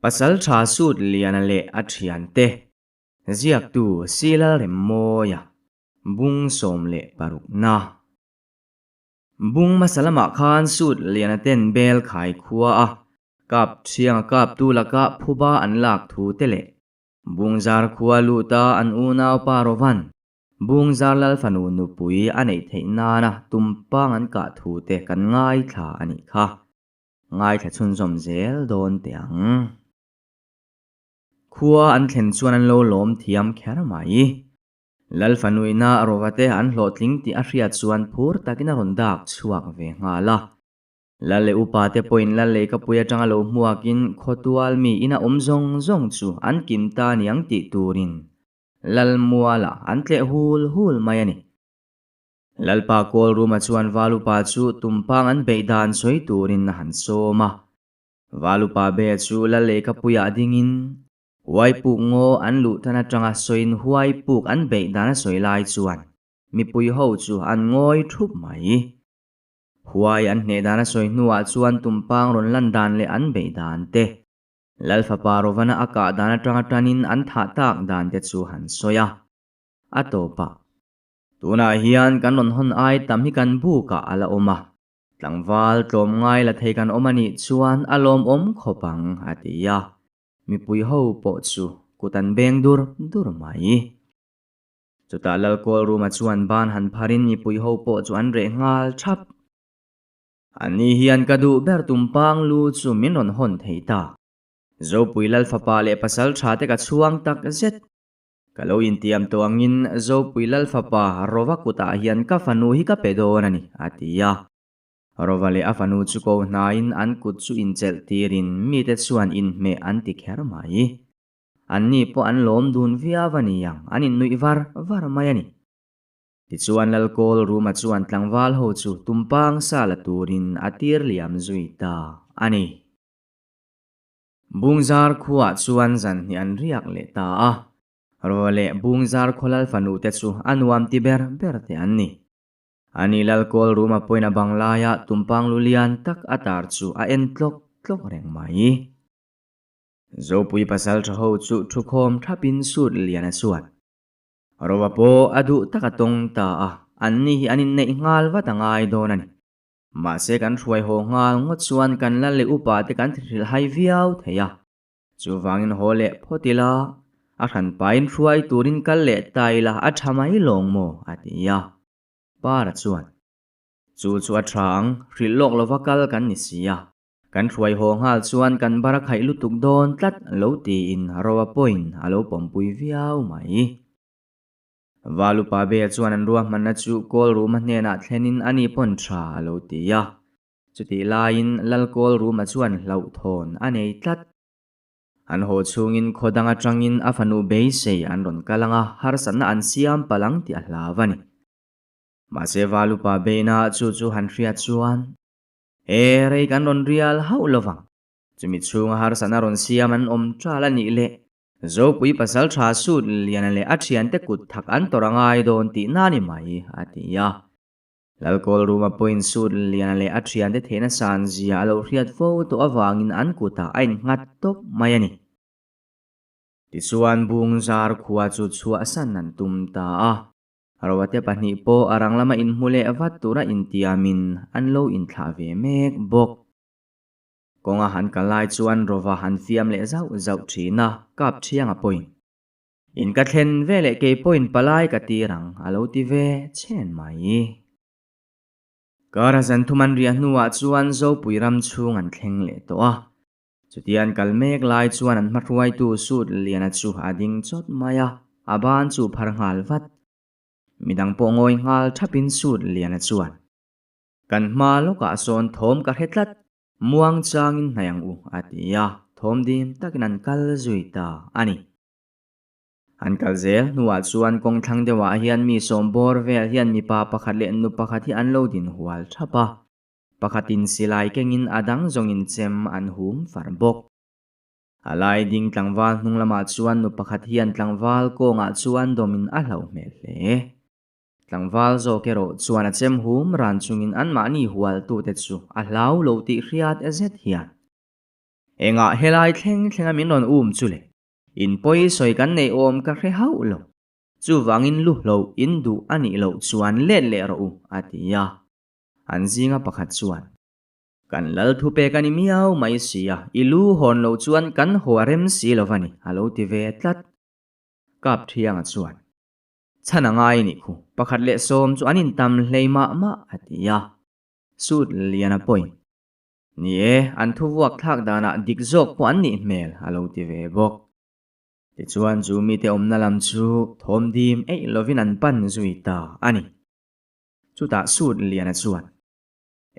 Pasalṭha Sutliana leh a ṭhiante ziaktu Silalremmawia bung 16 na. Bung hmasa lamah khan Sutliana ten bel khai khua a kap ṭhianga kaptu laka phuba an lak thu te leh Bungzar khua luta an unaupa Rovan Bungzar lal fanu nupui a neih theih nana tumpang an kah thu te kan ngaithla a nih kha. Ngaithla chhunzawm zel dawn teh ang. Khua an thlen chuan an lo lawm thiam kher mai. Lal fanuina Rova te an hlawhtling tih a hriat chuan phur takin a rawn dak chhuak ve nghal a. Lal leh upa te pawhin lal leikapui atanga lo hmuakin khawtual mi ina awm zawng zawng chu an kim ta niang tih turin lal mualah an tleh hul hul mai a ni. Lalpa Kawlruma chuan Valupa chu tumpang an beih dan sawi turin a han sawm a. Valupa be chu lal lehkhapuiah dingin Huaipuk ngaw an luh tan atanga sawiin Huaipuk an beih dan a sawi lai chuan mipui ho chu an ngawi thup mai. Huai an hneh dan a sawi hnuah chuan tumpang rawn lan dan leh an beih dan te, Lal fapa Rovana a kah dan atanga tanin an thah tak dan te chu han sawi a. A tawpah. Tunah hian kan rawn hawn ai tam hi kan bukah a la awm a, tlangval tlawmngai la thei kan awm a nih chuan a lawmawm khawp ang, a ti a. Mipui ho pawh chu kut an beng dur dur mai. Chutah Lalkawl Ruma chuan ban han pharin mipui ho pawh chu an reh nghal thap. Ani hian ka duh ber tumpang lu chu min rawn hawn thei ta. Zopui Lalfapa leh pasal tha te ka chhuang tak zet. Ka lo intiam tawh angin Zopui Lal fapa Rova kutah hian ka fanu hi ka pe dawn a ni, a ti a. Rova leh a fanu chu ko hnaiin an kut chu inchelh tirin mite chuan inhmeh an ti kher mai. Anni pawh an lawm dun viau a ni ang, an innuih var var mai a ni. Tichuan Lal Kawl Ruma chuan tlangval ho chu tumpang sa la turin a tir liam zui ta a ni. Bungzar khuaah chuan zan hnih an riak leh ta a, Raw leh Bungzar khaw lal fanu te chu a nuam ti ber ber te an ni. Ani lal kawl rum a pawina bang laia tumpang lu lian tak a tar chu a en tlawk tlawk reng mai. Zopui pasal tha ho chu thukhawm thapin sut lian a chuan. Rawa pawh a duh tak a tawng ta a, anni hi an inneih nghal vat a ngai dawn a ni. Mahse kan hruai haw nghal ngawt chuan kan lal leh upa te kan thihrilh hai viau thei a. Chuvangin haw leh phawt ila, a hran pain hruai turin kal leh ta ila a tha mai lawng maw? a ti a. Para chuan, Chu chu a tha ang, hrilh lawk lova kal kan ni si a. Kan hruai haw nghal chuan kan bar a khaih lutuk dawn tlat lo tiin Roa pawhin a lo pawmpui viau mai. Valupa Bea chuan an ruahmanna chu kawl ruma hnenah thlenin a ni pawn tha a lo ti a. Chutih laiin Lal kawl ruma chuan hlauhthawn a nei tlat. An haw chhungin khaw dang atangin a fanu beisei an rawn kal ang a, harsatna an siam palh ang tih a hlau a ni. Mahse Valupa Beina chu chu han hriat chuan, E, rei kan rawn rial hauh lovang. Chumi chhunga harsatna rawn siam an awm tal a nih leh Zopui pasal tha sut Liana leh a thiante kut thak an tawrh a ngai dawn tih na ni mai, a ti a. Lalkawl Ruma pawhin sut Liana leh a thiante theihna san zia a lo hriat fo tawh avangin an kutah a innghat tawp mai a ni. Tichuan Bungzar khua chu chhuahsan an tum ta a. Roate pahnih pawh a rang lama inhmu leh vat tura intiamin an lo inthlah ve mek bawk. Kawnga han kal lai chuan Rova han fiam leh zauh zauh thin a, kap thiang a pawhin. In ka thlen ve leh kei pawhin palai ka tir ang a lo ti ve chhen mai. Kara zan thum an riah hnuah chuan Zopui ram chhung an thleng leh tawh a. Chutia an kal mek lai chuan an hmahruaitu Sut Liana chu a ding chawt mai a, a ban chu phar nghal vat. Midang pawh ngawi nghal thapin Sut Liana chuan. Kan hma lawkah sawn thawm ka hre tlat, muang changin hnaih ang u, a ti a, thawm dim takin an kal zui ta a ni. An kal zel hnuah chuan kawng thlang deuhah hian mi sawm bawr vel hian mipa pakhat leh nu pakhat hi an lo din hual thap a, pakhatin silai kengin a dang zawngin chem an hum far bawk. A lai ding tlangval hnung lamah chuan nu pakhat hian tlangval kawngah chuan dawmin a hlauh hmel hle. Tlangval zawk erawh chuan a chem hum ran chungin anmahni hualtute chu a hlau lo tih hriat zet hian. Engah helai thleng thlenga min rawn um chu le? In pawi sawi kan neih awm ka hre hauh lo. Chuvangin lu hloh in duh a nih loh chuan let leh rawh u, a ti a. An zinga pakhat chuan, Kan lal thu pek a ni miau mai si a, i lu hawn loh chuan kan haw a rem si lo va ni, a lo ti ve tlat. Kap Thianga chuan, Chhan a ngai nih khu, pakhat leh sawm chu an intam hlei mah mah, a ti a. Sut Liana pawhin, Ni e, an thu vuak thlak danah dik zawk pawh an nih hmel, a lo ti ve bawk. Tichuan chu mite awmna lam chu thawm dim eih lovin an pan zui ta a ni. Chutah Sut Liana chuan,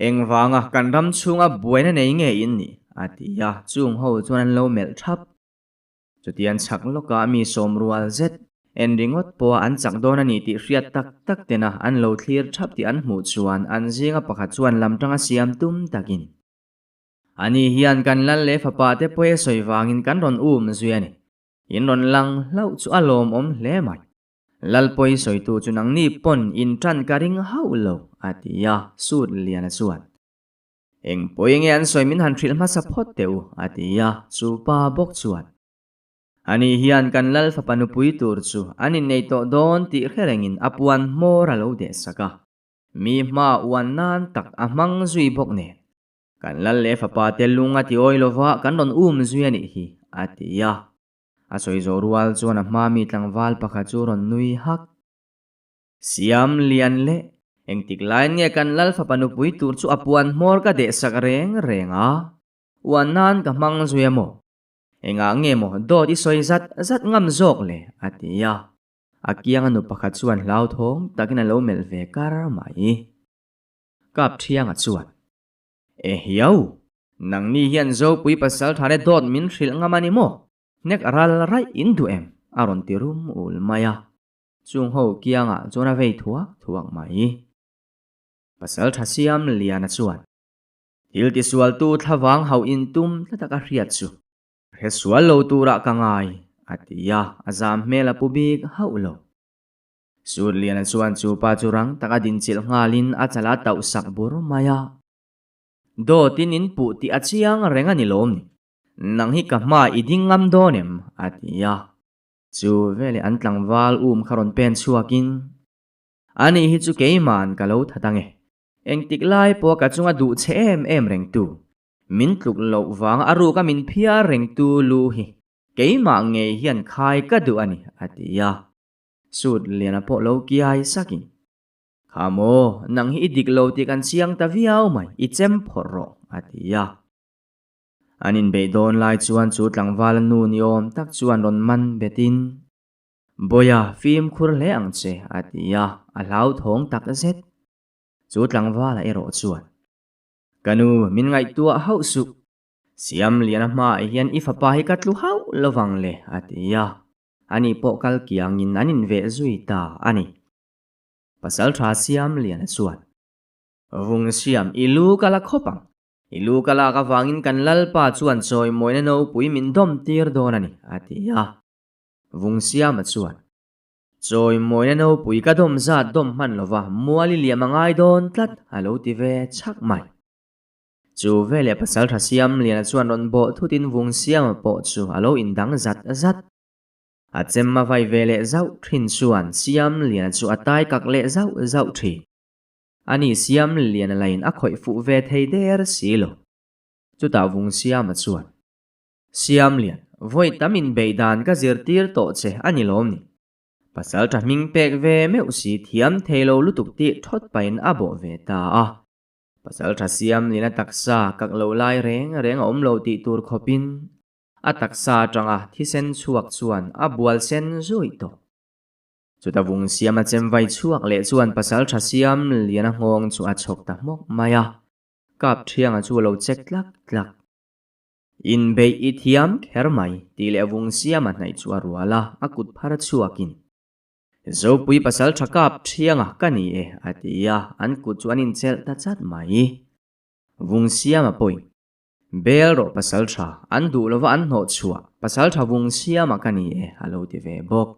Engvanga kan ram chhunga buaina nei nge in nih? a ti a, chung ho chuan an lo melh thap. Chutian chhak lawkah mi sawm rual zet en ringawt pawha an chak dawn a ni tih hriat tak tak tena an lo thlir thap tih an hmuh chuan an zinga pakhat chuan lam tanga siam tum takin, Ani hian kan lal leh fapa te pawi a sawi vangin kan rawn um zui a ni. In rawn lang hlauh chu a lawmawm hle mai. Lal pawi sawitu chu nangni pawn in tan ka ring hauh lo, a ti a, Sut Liana chuan. Eng pawi nge an sawi min han hrilh hmasa phawt teh u, a ti a, chu pa bawk chuan, Ani hian kan lal fapa nupui tur chu an innei tawh dawn tih hre rengin a puan hmawr a lo deh sak a, mi hma uan nan tak a hmang zui bawk nen. Kan lal leh fapa te lung a ti awi lova kan rawn um zui a nih hi, a ti a. A sawi zawh rual chuan a hma mi tlangval pakhat chu rawn nui hak. Siam lian leh engtik laiin nge kan lal fapa nupui tur chu a puan hmawr ka deh sak reng reng a, uan nan ka hmang zui a maw? Engah nge maw dawt i sawi zat zat ngam zawk le? a ti a. A kianga nu pakhat chuan hlauthawng takin a lo melh ve kar mai. Kap Thianga chuan, E hiau! Nangni hian Zopui pasal tha le dawt min hrilh ngam a ni maw? Hnek ral raih in duh em? a rawn ti rum ul mai a. Chung ho kiangah chuan a vei thuak thuak mai. Pasal tha siam Liana chuan thil tisualtu thlavang hauh in tum tla taka hriat chu hre sual lo turah ka ngai, a ti a, a zam hmel a pu bik hauh lo. Sut Liana chuan chu pa chu rang taka dinchilh nghalin a chal a tauh sak bur mai a. Dawtin in puh tih a chiang reng a ni lawm ni? Nang hi ka hma i ding ngam dawn em? a ti a. Chu veleh an tlangval um kha rawn pen chhuakin, Ani hi chu keima'n ka lo that ang e. Engtik lai pawh ka chunga duh che em em rengtu, min tluk loh vanga a ruka min phiar rengtu lu hi keimah ngei hian khai ka duh a ni, a ti a. Sut Liana pawh lo kiai sakin, Kha maw, nang hi i dik lo tih kan chiang ta viau mai, i chem phawrh rawh, a ti a. An inbeih dawn lai chuan chu tlangvala nu ni awm tak chuan rawn man betin, Bawia, fimkhur hle ang che, a ti a, a hlauthawng tak zet. Chu tlangvala erawh chuan, Ka nu, min ngaihtuah hauh suh. Siam Liana hmaah hian i fapa hi ka tlu hauh lovang le, a ti a. Ani pawh kal kiangin an inveh zui ta a ni. Pasalṭha Siam Liana chuan, Vung Siam, i lu ka la khawp ang. I lu ka lak avangin kan Lalpa chuan chawimawina nopui min dawm tir dawn a ni, a ti a. Vungsiama chuan, Chawimawina nopui ka dawm zat dawm hman lova mual i liam a ngai dawn tlat, a lo ti ve chhak mai. Chu veleh Pasalṭha Siamliana chuan rawn bawh thutin Vungsiama pawh chu a lo indang zat zat. A chem a vai ve leh zauh ṭhin chuan Siamliana chu a tai kak leh zauh zauh ṭhin. Ani siam lian a lain a khawih fuh ve thei der si lo. Chutah Vungsiama chuan, Siam lian, vawi tam inbeih dan ka zirtir tawh che a ni lawm ni? Pasal tha hming pek ve meuh si thiam thei lo lutuk tih thawt pahin a bawh ve ta a. Pasal tha siam lian a taksa kak lo lai reng reng a awm lo tih tur khawpin a taksa atanga thisen chhuak chuan a bual sen zuih tawh. Chuta vung siam a chem vai chhuak leh chuan pasal tha siam lian a nghawng chu a chhawk ta hmawk mai a, kap thianga chu a lo chek tlak tlak. Inbeih i thiam kher mai tih leh vung siam a hnaih chu a rual a, a kut phar chhuakin, Zopui pasal tha kap thianga ka ni e a ti a, an kut chu an inchelh ta chat mai. Vung siam a pawhin, Bel rawh pasal tha, an duh lova an hnawh chhuah pasal tha vung siam a ka ni e a lo ti ve bawk.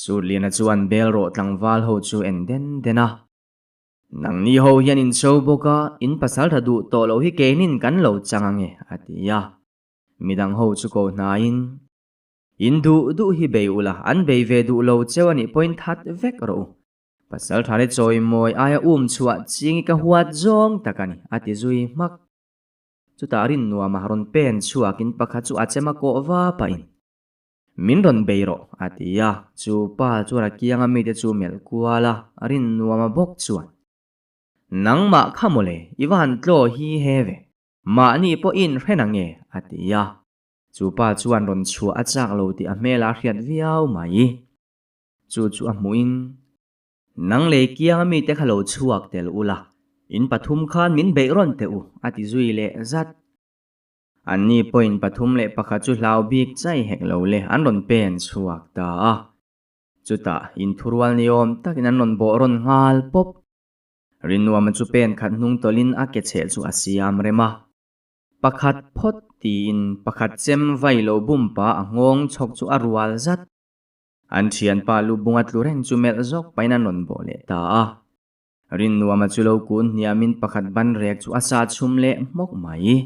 Surliana chuan bel rawh tlangval ho chu en den den a. Nangni ho hian in cho bawk a, in pasaltha duh tawh loh hi keinin kan lo chang ange, a ti a. Midang ho chu ko hnaiin, In duh duh hi bei ula, an bei ve duh lo cheu a nih pawhin that vek rawh u. Pasaltha te chawimawi aia um chhuah ching hi ka huat zawng tak a ni, a ti zui hmak. Chutah rin nuama rawn pen chhuakin pakhat chu a chem a kawh va pahin, Min rawn bei rawh, a ti a. Chu pa chuan a kianga mite chu melh kual a, rin nuama bawk chuan, Nangmah kha mawle, i va han tlaw hi he ve, mahni pawh i inhren ang e, a ti a. Chu pa chuan rawn chhuah a chak lo tih a hmel a hriat viau mai. Chu chu a hmuhin, Nang lei kianga mite kha lo chhuak tel ula, in pathum khan min beih rawn teh u, a ti zui leh zat. Anni pawhin 31 chu hlau bik chai hek lo le an rawn pen chhuak ta a. Chutah inthurual ni awm takin an rawn bawh rawn nghal pawp. Rinnuama chu pen khat hnung tawlhin a ke chheh chu a siam rem a. Pakhat phawt tiin pakhat chem vai lo bum pa a nghawng chhawk chu a rual zat. An thianpa lu bunga tlu reng chu melh zawk pahin an rawn bawh leh ta a. Rinnuama chu lo kun hniamin pakhat ban rek chu a sa chhum leh hmawk mai.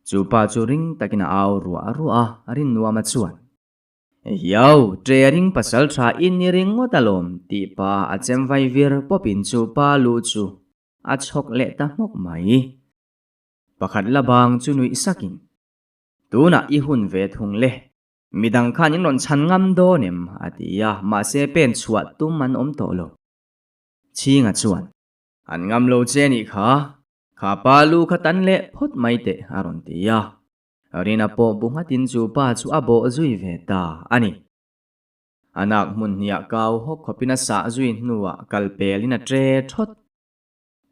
Chu pa chu ring takin a au ruah ruah a, Rinnuama chuan, Ehiau, ṭe ring pasal ṭha i ni ringawt alawm, tih pa a chem vai vir pawpin chu pa lu chu a chhawk leh ta hmawk mai. Pakhat la bang chu nuih sakin, Tunah i hun ve thung le, midang khan in rawn chhan ngam dawn em? a ti a, mahse pen chhuah tum an awm tawh lo. Chhinga chuan, An ngam lo che nih kha, kha pa lu kha tan leh phawt mai teh, a rawn ti a. Rina pawh bu nghatin chu pa chu a bawh zui ve ta a ni. A nak hmun hniah kau hawk khawpin a sah zui hnuah kal pelin a tre thawt.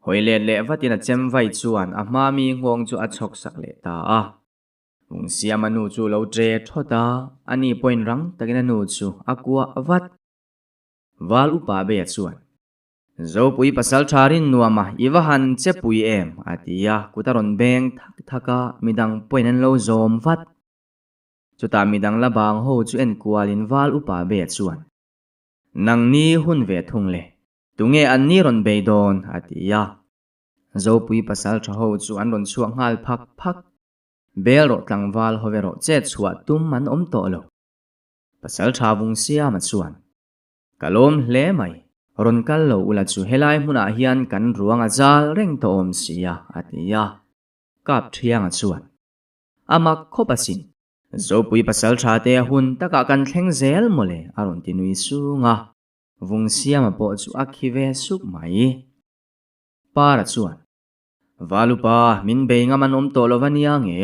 Hawi let leh vatin a chem vai chuan a hma mi nghawng chu a chhawk sak leh ta a. Vungsiama nu chu lo tre thawt a, ani pawhin rang takin a nu chu a kuah vat. Val upa Beia chuan, Zopui pasal tha rin nuam a, i va han che pui em? a ti a, kut a rawn beng thak thak a, midang pawhin an lo zawm vat. Chutah midang la bang ho chu enkualin Val upa Beia chuan, Nangni hun ve thung le, tunge anni rawn bei dawn? a ti a. Zopui pasal tha ho chu an rawn chhuak nghal phak phak. Bel rawh tlangval ho erawh chet chhuah tum an awm tawh lo. Pasal tha vung siama chuan, Ka lawm hle mai, rawn kal lo ula chu helai hmunah hian kan ruang a zal reng tawh awm sia, a ti a. Kap Thianga chuan, A mak khawp asin, Zopui pasal tha te a hun takah kan thleng zel mawle, a rawn ti nui sung a. Vung siama pawh chu a khi ve suk mai. Para chuan, Valupa, min bei ngam an awm tawh lo va nia nge?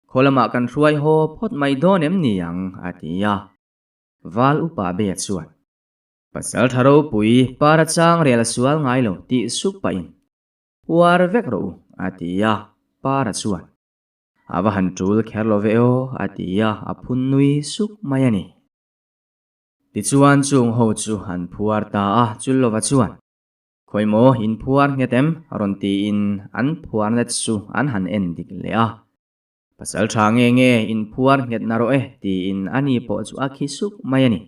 Khaw lamah kan hruai haw phawt mai dawn em ni ang? a ti a. Val upa Beia chuan, Pasal tha ropui, para chang rel a sual ngai lo tih sup pahin, Uar vek rawh u, a ti a. Para chuan, A va han tul kher lo ve aw, a ti a, a phun nui suk mai a ni. Tichuan chung ho chu an phuar ta a, Chullova chuan, Khawimaw in phuar nghet em? rawn tiin an phuarna chu an han en dik leh a. Pasal tha nge nge in phuar nghet na rawh e tiin a ni pawh chu a khi suk mai a ni.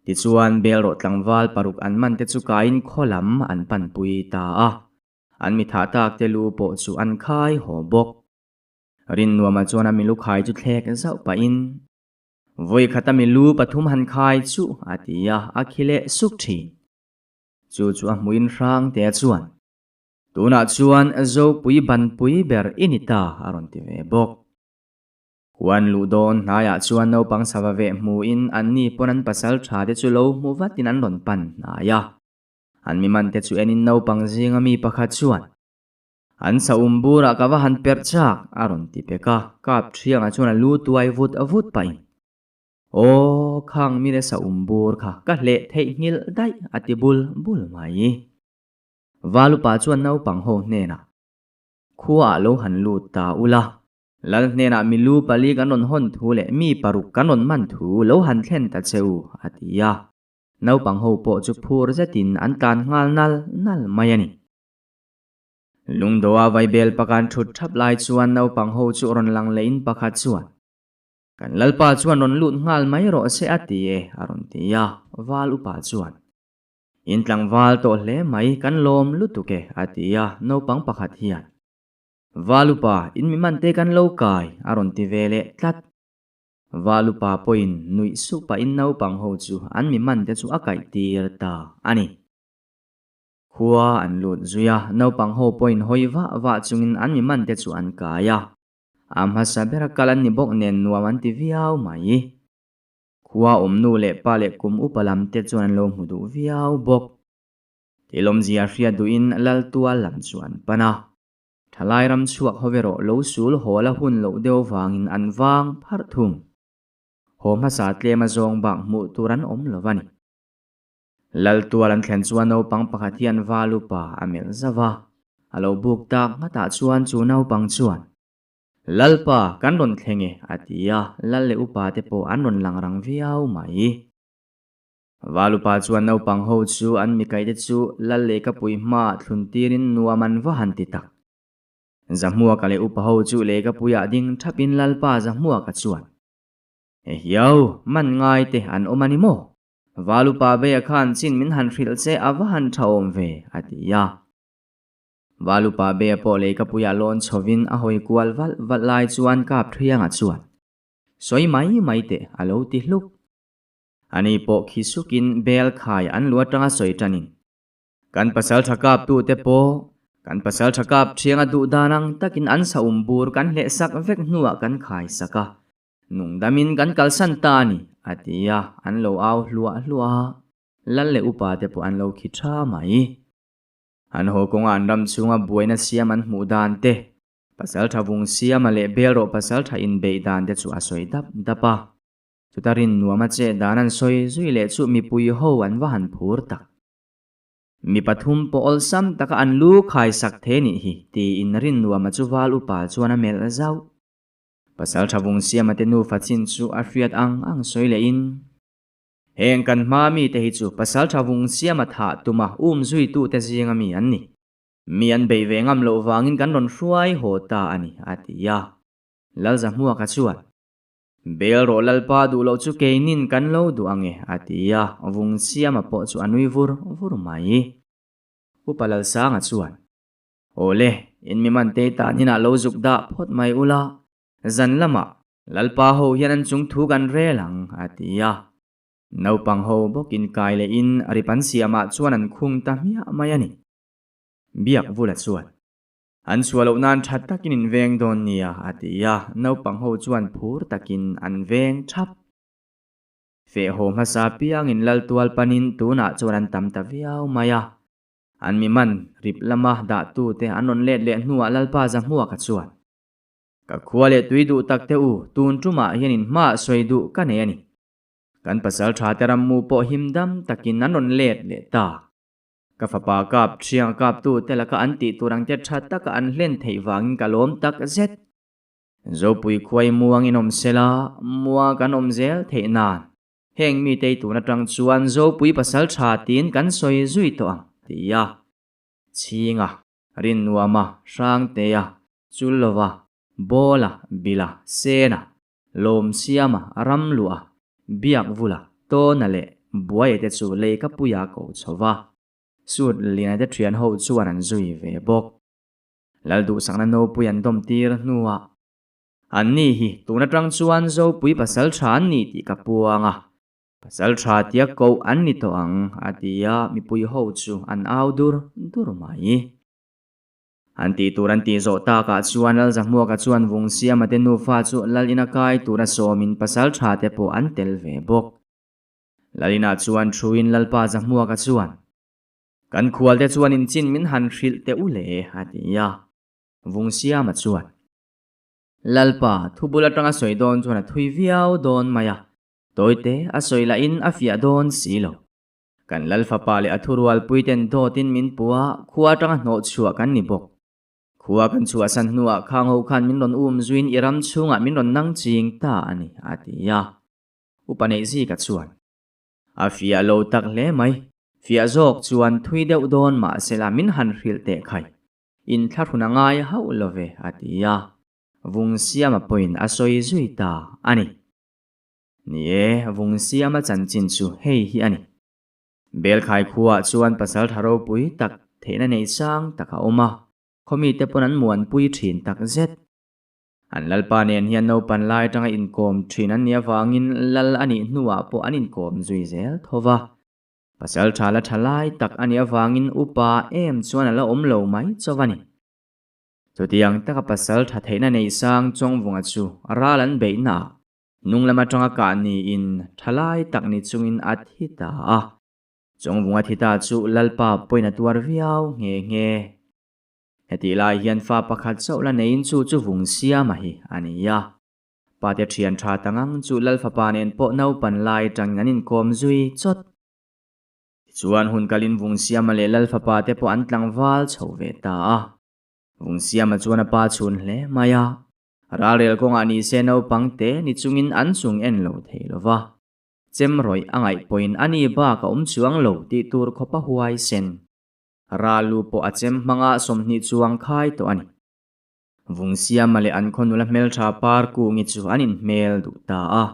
Tichuan Belrawh tlangval paruk an man te chu kaiin khaw lam an panpui ta a. An mi thah tak te lu pawh chu an khai haw bawk. Rinnuama chuan a milu khai chu thlek zauh pahin, Vawi khata milu pathum han khai chu a ti a, a khi leh suk thin. Chu chu a hmuin hrang te chuan, Tunah chuan Zopui banpui ber i ni ta, a rawn ti ve bawk. Huan luh dawn hnaiah chuan naupang sava veh hmuin anni pawn an pasal tha te chu lo hmu vatin an rawn pan hnai a. An mi man te chu enin naupang zinga mi pakhat chuan, An sa um burah ka va han perh chak, a rawn ti pek a, kap thiangah chuan a lu tuai vut vut pahin. Aw, khang mile sa um bur kha ka hleh theih nghilh daih a ti bul bul mai. Valupa chuan naupang ho hnenah, Khuaah lo han lut ta ula, Lal hnenah mi lu pali kan rawn hawn thu leh mi paruk kan rawn man thu lo han thlen ta che u, a ti a. Naupang ho pawh chu phur zetin an tlan nghal nal nal mai a ni. Lungdoa vaibel pakan thut thap lai chuan naupang ho chu rawn lang lehin pakhat chuan, Kan Lalpa chuan rawn lut nghal mai rawh se a ti e, a rawn ti a, Val upa chuan. In tlangval tawh hle mai, kan lawm lutuk e, a ti a, naupang pakhat hian, Valupa, in mi man te kan lo kai, a rawn ti ve leh tlat. Valupa pawhin nuih suh pahin naupang ho chu an mi man te chu a kaih tir ta a ni. Khua an lut zui a, naupang ho pawhin hawi vah vah chungin an mi man te chu an kai a. A hmasa bera kal an ni bawk nen nuam an ti viau mai. Khua awm nu leh pa leh kum upa lam te chuan an lo hmu duh viau bawk. Tilawmzia hriat duhin lal tual lam chu an pan a. Thalai ram chhuak ho erawh lo sul haw la hun loh deuh vangin an vang pharh thung. Haw hmasa tlem a zawng bak hmuh tur an awm lo a ni. Lal tual an thlen chuan naupang pakhat hian val upa a melh zauh a. A lo buk tak nghatah chuan chu naupang chuan, Lalpa, kan rawn thleng e, a ti a, lal leh upa te pawh an rawn lang rang viau mai. Val upa chuan naupang ho chu an mikaihte chu lal lehkapui hmaah thlun tirin nuam an va han ti tak. Zahmuaka leh upa ho chu lehkapuiah ding thapin Lalpa Zahmuaka chuan, Ehiau, man ngai te an awm a ni maw? Val upa Beia khan chin min han hrilh che a va han tha awm ve, a ti a. Val upa Beia pawh lehkapuiah lawn chhovin a hawi kual valh valh lai chuan kap thianga chuan, Sawi mai mai teh, a lo ti hluk. Ani pawh khi sukin bel khai an lu atanga sawi tanin, Kan pasal tha kap tute pawh kan pasal tha kap thianga duh dan ang takin an sa um bur kan hleh sak vek hnuah kan khai sak a, nungdamin kan kalsan ta a ni, a ti a, an lo au hluah hluah a, lal leh upa te pawh an lo khi tha mai. An haw kawnga an ram chhunga buaina siam an hmuh dan te, pasal tha vung siama leh bel rawh pasal tha inbeih dan te chu a sawi dap dap a. Chuta rin nuam a che dan an sawi zui leh chu mipui ho an va han phur tak. Mi pathum pawh awlsam taka an lu khai sak thei nih hi tiin rin nuam a chu val upa chuan a melh zauh. Pasal tha vung siama te nufa chin chu a hriat ang ang sawi leh in, Heng kan hma mi te hi chu pasal tha vung siama thah tuma um zui tu te zinga mi an ni. Mi an bei ve ngam loh vangin kan rawn hruai haw ta a ni, a ti a. Lalzahmuaka chuan, Bel rawh Lalpa duh loh chu keinin kan lo duh ang e, a ti a, vung siama pawh chu a nui vur vur mai. Upa Lalsanga chuan, Awle, in mi man te tan hinah lo zuk dah phawt mai ula, zan lamah Lalpa ho hian an chung thu kan rel ang, a ti a. Naupang ho bawkin kai lehin rip an siamah chuan an khung ta hmiah mai a ni. Biak Vula chuan, An chhuah loh nan tha takin in veng dawn nia, a ti a, naupang ho chuan phur takin an veng thap. Feh haw hmasa piangin lal tual panin tunah chuan an tam ta viau mai a. An mi man rip lama dah tute an rawn let leh hnuah Lalpa Zahmuaka chuan, Ka khua leh tui duh tak te u, tun tumah hian in hmaah sawi duh ka nei a ni. Kan pasal tha te rammu pawh him dam takin an rawn let leh ta. Ka fapa kap thiang kap tu te laka an tih tur ang te tha taka an hlen theih vangin ka lawm tak zet. Zopui khuai muang in awm sela, mua kan awm zel theih nan. Heng mi tei tun atang chuan Zopui pasal tha tiin kan sawi zui tawh ang, ti a. Chhinga, Rinnuama, Hrangtea, Chullova, Bawla, Bila, Sena, Lawmsiama, Ramluah, Biakvula, Tawna leh Buaia te chu Leikapuia ko chho va, Sut Liana te thian ho chuan an zui ve bawk. Lalduhsakna nopui an dawm tir hnuah, An ni hi tun atang chuan Zopui pasal tha an ni tih ka puang a, pasal tha tia koh an ni tawh ang, a ti a, mipui ho chu an au dur dur mai. An tih tur an tih zawh takah chuan Lalzahmuaka chuan Vungsiama te nufa chu Lal ina kai tura sawmin pasal tha te pawh an tel ve bawk. Lal inah chuan thuin Lalpa Zahmuaka chuan, Kan khual te chuan inchin min han hrilh teh u le, a ti a. Vungsiama chuan, Lalpa, thubul atanga sawi dawn chuan a thui viau dawn mai a, tawite a sawi lahin a fiah dawn si lo. Kan Lal fapa leh a thurualpui ten dawtin min pu a, khua atanga hnawh chhuah kan ni bawk. Khua kan chhuahsan hnuah khang ho khan min rawn um zuiin i ram chhungah min rawn nang ching ta a ni, a ti a. Upa neih zika chuan, A fiah lo tak hle mai. Fiah zawk chuan thui deuh dawn mahsela min han hrilh teh khai. Inthlahrun a ngai hauh lo ve, a ti a. Vungsiama pawhin a sawi zui ta a ni. Ni e, Vungsiama chanchin chu hei hi a ni. Belkhai khuaah chuan pasaltha ropui tak theihna nei sang tak a awm a, khawmite pawn an muanpui thin tak zet. An lalpa nen hian naupan lai atanga inkawm thin an nih avangin lal a nih hnuah pawh an inkawm zui zel tho va. Pasaltha la tha lai tak a nih avangin upa em chuan a la awm lo mai chauh a ni. Chutiang taka pasaltha theihna nei sang Chawngvunga chu ral an beihnaah Hnung lam atanga kah niin thalai tak ni chungin a thi ta a. Chawngvunga thi ta chu Lalpa pawhin a tuar viau nghe nghe. Hetih lai hian fa pakhat chauh la neiin chu chu vung siama hi a ni a. Pate thian tha ta ngang chu Lalfapa nen pawh naupan lai atangin an inkawm zui chawt. Tichuan hun kalin vung siama leh Lalfapa te pawh an tlangval chho ve ta a. Vung siama chuan a pa chhun hle mai a. Ralrel kawngah ni se naupang te ni chungin an chung en lo thei lo va. Chem rawih a ngaih pawhin a ni bak a awm chuang lo tih tur khawpa huai sen. Ral lu pawh a chem hmanga 20 chuang khai tawh a ni. Vungsiama leh an khaw nula hmeltha Parkungi chu an inhmel duh ta a.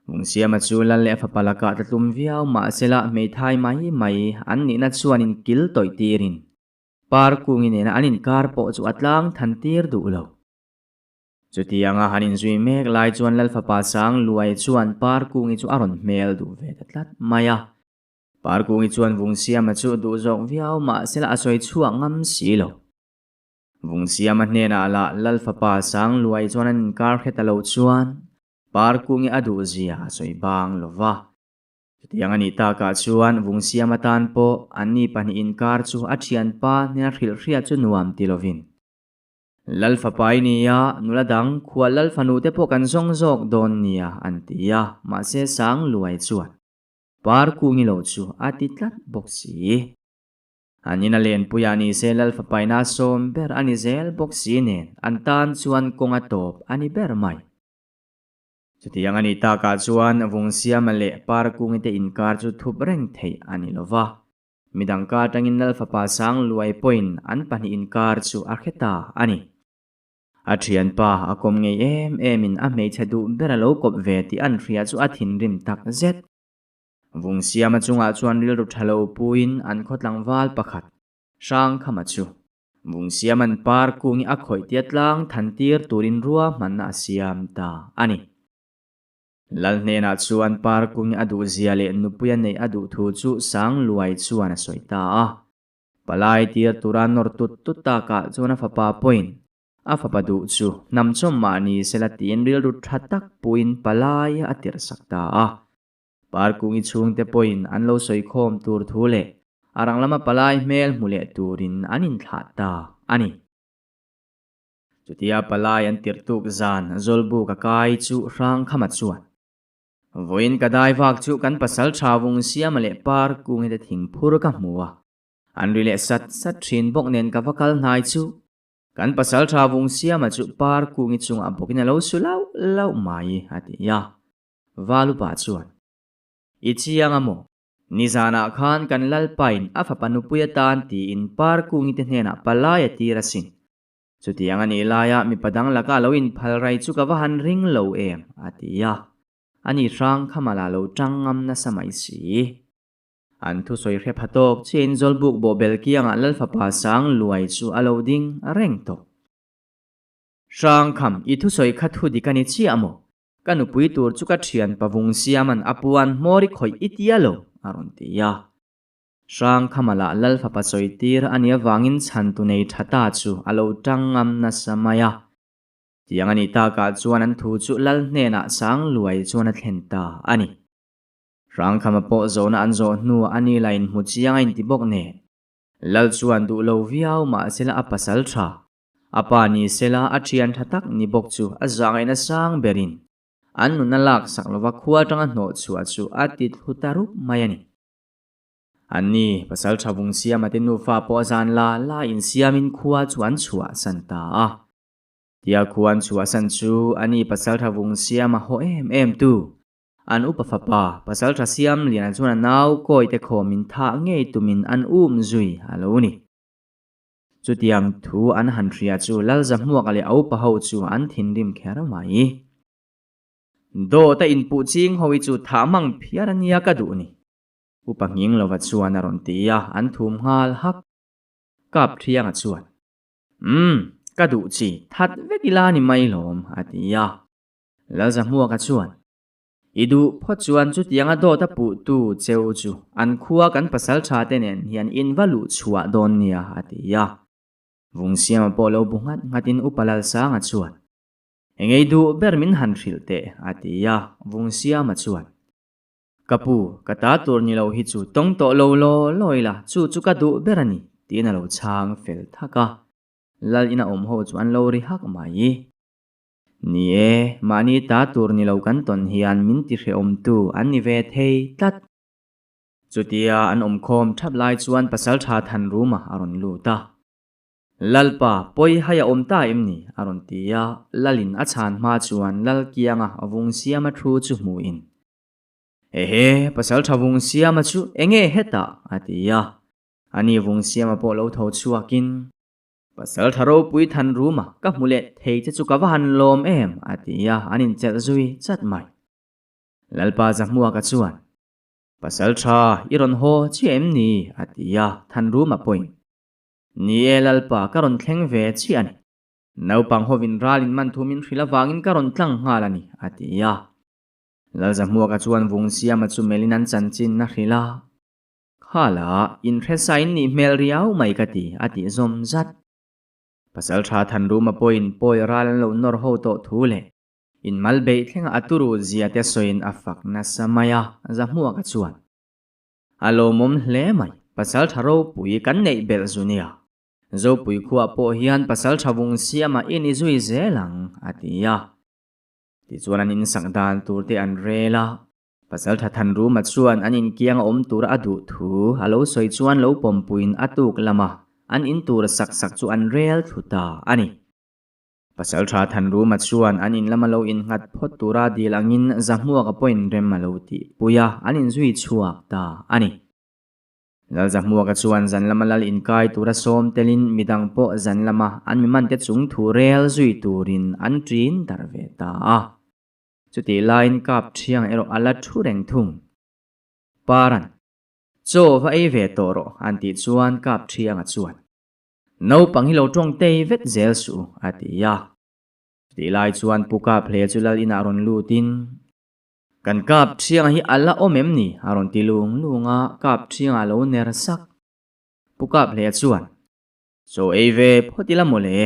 Vungsiama chu lal leh a fapa lakah tlatlum viau mahsela hmeithai mai mai an nihna chuan inkil tawih tirin Parkungi nena an inkar pawh chu a tlang than tir duh lo. Chutianga han inzui mek lai chuan lal fapa Sangluai chuan Parkungi chu a rawn hmel duh ve ta tlat mai a. Parkungi chuan Vungsiama chu duh zawk viau mahsela a sawi chhuak ngam si lo. Vungsiama hnenah lah Lal fapa Sangluai chuan an inkar hre ta lo chuan Parkungi a duh zia a sawi bang lo va. Chutiang a nih takah chuan Vungsiama tan pawh anni pahnih inkar chu a thianpa hnena hrilh hriat chu nuam ti lovin Lal fapa i nia, nula dang khua Lal fanu te pawh kan zawng zawk dawn nia an ti a, mahse Sangluai chuan Parkungi lo chu a ti tlat bawk si. An ina lenpuiah ni se Lal fapaina sawm ber a ni zel bawk si nen an tan chuan kawng a tawp a ni ber mai. Chutiang a nih takah chuan Vungsiama leh Parkungi te inkar chu thup reng theih a ni lo va. Midang kar atangin Lal fapa Sangluai pawhin an pahnih inkar chu a hre ta a ni. A thianpa a kawm ngei em emin a hmeichhe duh ber a lo kawp ve tih an hria chu a thinrim tak zet. Vungsiama chungah chuan rilru tha lo puiin an khaw tlangval pakhat, Hrangkhama chu Vungsiama'n par kungi a khawih tia tlang than tir turin ruahmanna a siam ta a ni. Lal hnenah chuan par kungi a duhzia leh nupuia neih a duh thu chu Sangluai chuan a sawi ta a. Palai tir tura nawr tut tut takah chuan a fapa pawhin a fapa duh chu hnam chawm mah ni sela tiin rilru tha tak puiin palai a tirhsak ta a. Parkungi chhungte pawhin an lo sawi khawm tur thu leh a rang lama palai hmel hmu leh turin an inthlah ta a ni. Chutia palai an tirh tuk zan Zawlbuk a kai chu Hrangkhama chuan, Vawiin ka dai vak chu kan pasal tha vung siama leh Parkungi te thingphur ka hmu a, an ri leh sat sat thin bawk nen ka va kal hnai chu kan pasal tha vung siama chu Parkungi chungah bawkin a lo su lauh lauh mai a ti a. Valupa chuan, I chiang a maw? Nizanah khan kan Lalpain a fapa nupui atan tiin Parkungi te hnenah palai a tir asin. Chutiang a nih laia mipa dang laka lo inphal rai chu ka va han ring lo em, a ti a. Ani hrang kha mala lo tang ngam nasa mai si. An thusawi hre pha tawk chiain Zawlbuk bawhbel kiangah Lalfapa sang luai chu a lo ding reng tawh. Hrang kham, i thusawi kha thu dik a ni chiah maw? Ka nupui tur chu ka thian pavung siaman a puan hmawr i khawih i tia lo, a rawn ti a. Hrangkhama lah Lal fapa sawi tir a nih avangin chhantu nei tha ta chu a lo tang ngam nasa mai a. Tiang a nih takah chuan an thu chu Lal hnenah Sangluai chuan a thlen ta a ni. Hrangkhama pawh zawhna an zawh hnuah a ni la inhmu chiang a inti bawk nen. Lal chuan duh lo viau mahsela a pasal tha, a pa ni sela a thian tha tak ni bawk chu a zahngaihna sang berin an nuna laksak lova khua atanga hnawh chhuah chu a ti thlu ta rup mai a ni. Anni, pasal tha vung siama te nufa pawh a zan la la insiamin khua chu an chhuahsan ta a. Tia khua an chhuahsan chu ani pasal tha vung siama haw em em tu, an upa fapa, pasal tha siam liana chuan a nau kawi te khawmin thah ngei tumin an um zui a lo ni. Chutiang thu an han hria chu Lalzahmuaka leh a upa ho chu an thinrim kher mai. Dawt a inpuh ching ho hi chu thah mang phiar ania ka duh ni. Upa Nghinglova chuan a rawn ti a, an thum nghal hak. Kap Thianga chuan, Umm, ka duh chi, that vek ila ni mai lawm, a ti a. Lalzahmuaka chuan, I duh phawt chuan chutianga dawt a puhtu cheu chu an khua kan pasal tha te nen hian in va luh chhuah dawn nia, a ti a. Vungsiama pawh lo bu nghat nghatin Upa Lalsanga chuan, Engei duh ber min han hrilh teh, a ti a. Vungsiama chuan, Ka pu, ka ta tur ni lo hi chu tawng tawh lo law law ila, chu chu ka duh ber a ni, tiin a lo chhang fel thak a. Lal ina awm ho chu an lo ri hak mai. Ni e, mahni ta tur ni lo kan tawn hian min ti hrehawmtu an ni ve thei tlat. Chutia an awmkhawm thap lai chuan Pasaltha Thanruma a rawn lut a. Lalpa, pawi hai a awm ta em ni? a rawn ti a, Lalin a chhan hma chuan Lal kianga vung siama thu chu hmuhin, Ehe, Pasaltha vung siama chu enge hetah? a ti a. Ani vung siama pawh lo tho chhuakin, Pasaltha ropui than ruma ka hmu leh thei che chu ka va han lawm em? a ti a, an inchelh zui chat mai. Lalpa Zahmuaka chuan, Pasaltha, i rawn haw chiah em ni? a ti a, Thanruma pawhin, Ni e Lalpa, ka rawn thleng ve chiah a ni. Naupang hovin ral in man thu min hrilh avangin ka rawn tlang nghal a ni, a ti a. Lalzahmuaka chuan Vungsiama chu melhin an chanchin a hrilh a. Khala, inhresa in nih hmel riau mai ka ti, a tih zawm zat. Pasaltha Thanruma pawhin pawi ral an lo nawr ho tawh thu leh inmal beih thlenga a turu zia te sawiin a fak nasa mai a, Zahmuaka chuan. A lawmawm hle mai, Pasaltha ropui kan neih belh zu nia. Zopui khuah pawh hian Pasaltha vung siama i ni zui zel ang, a ti a. Tichuan an insak dan tur te an rel a. Pasaltha Thanruma chuan an inkiang a awm tura a duh thu a lo sawi chuan lo pawmpuiin a tuk lama an in tur sak sak chu an rel thlu ta a ni. Pasalṭha Thanruma chuan an in lama lo innghat phawt tura dil angin Zahmuaka pawhin rem a lo tihpui a, an inzui chhuak ta a ni. Lal Zahmuaka chuan zan lama lal inkai tura sawm telin midang pawh zan lama an mimante chung thu rel zui turin an ṭin darh ve ta a. Chutih laiin kap ṭhiang erawh a la ṭhu reng thung. Paran, Chaw va ei ve tawh rawh an tih chuan kap ṭhianga chuan, Naupang hi lo tawng tei vet zel suh a ti a. Chutih lai chuan Pu Kap hle chu lal inah rawn lutin, Kan Kap Thianga hi a la awm em ni? a rawn ti lung lung a, Kap Thianga a lo ner sak. Pu Kap hle chuan, Chaw ei ve phawt ila mawle,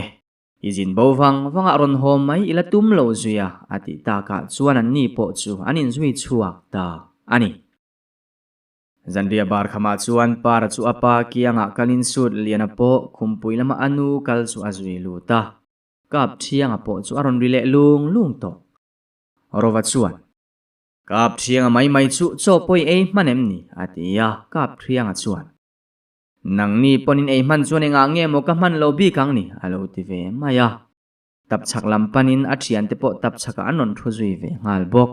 i zin bo vang vangah rawn haw mai ila tum lo zui a, a tih takah chuan anni pawh chu an inzui chhuak ta a ni. Zanriah bar khamah chuan Para chu a pa kiangah kalin suit Liana pawh khumpui lama a nu kal chu a zui lut a. Kap Thianga pawh chu a rawn ri leh lung lung tawh. Rova chuan, Kap Thianga mai mai chu chaw pawi ei hman em ni? a ti a, Kap Thianga chuan, Nangni pawnin ei hman chuan engah nge maw ka hman lo bik ang ni? a lo ti ve mai a. Tapchhak lam panin a thiante pawh tapchhakah an rawn thu zui ve nghal bawk.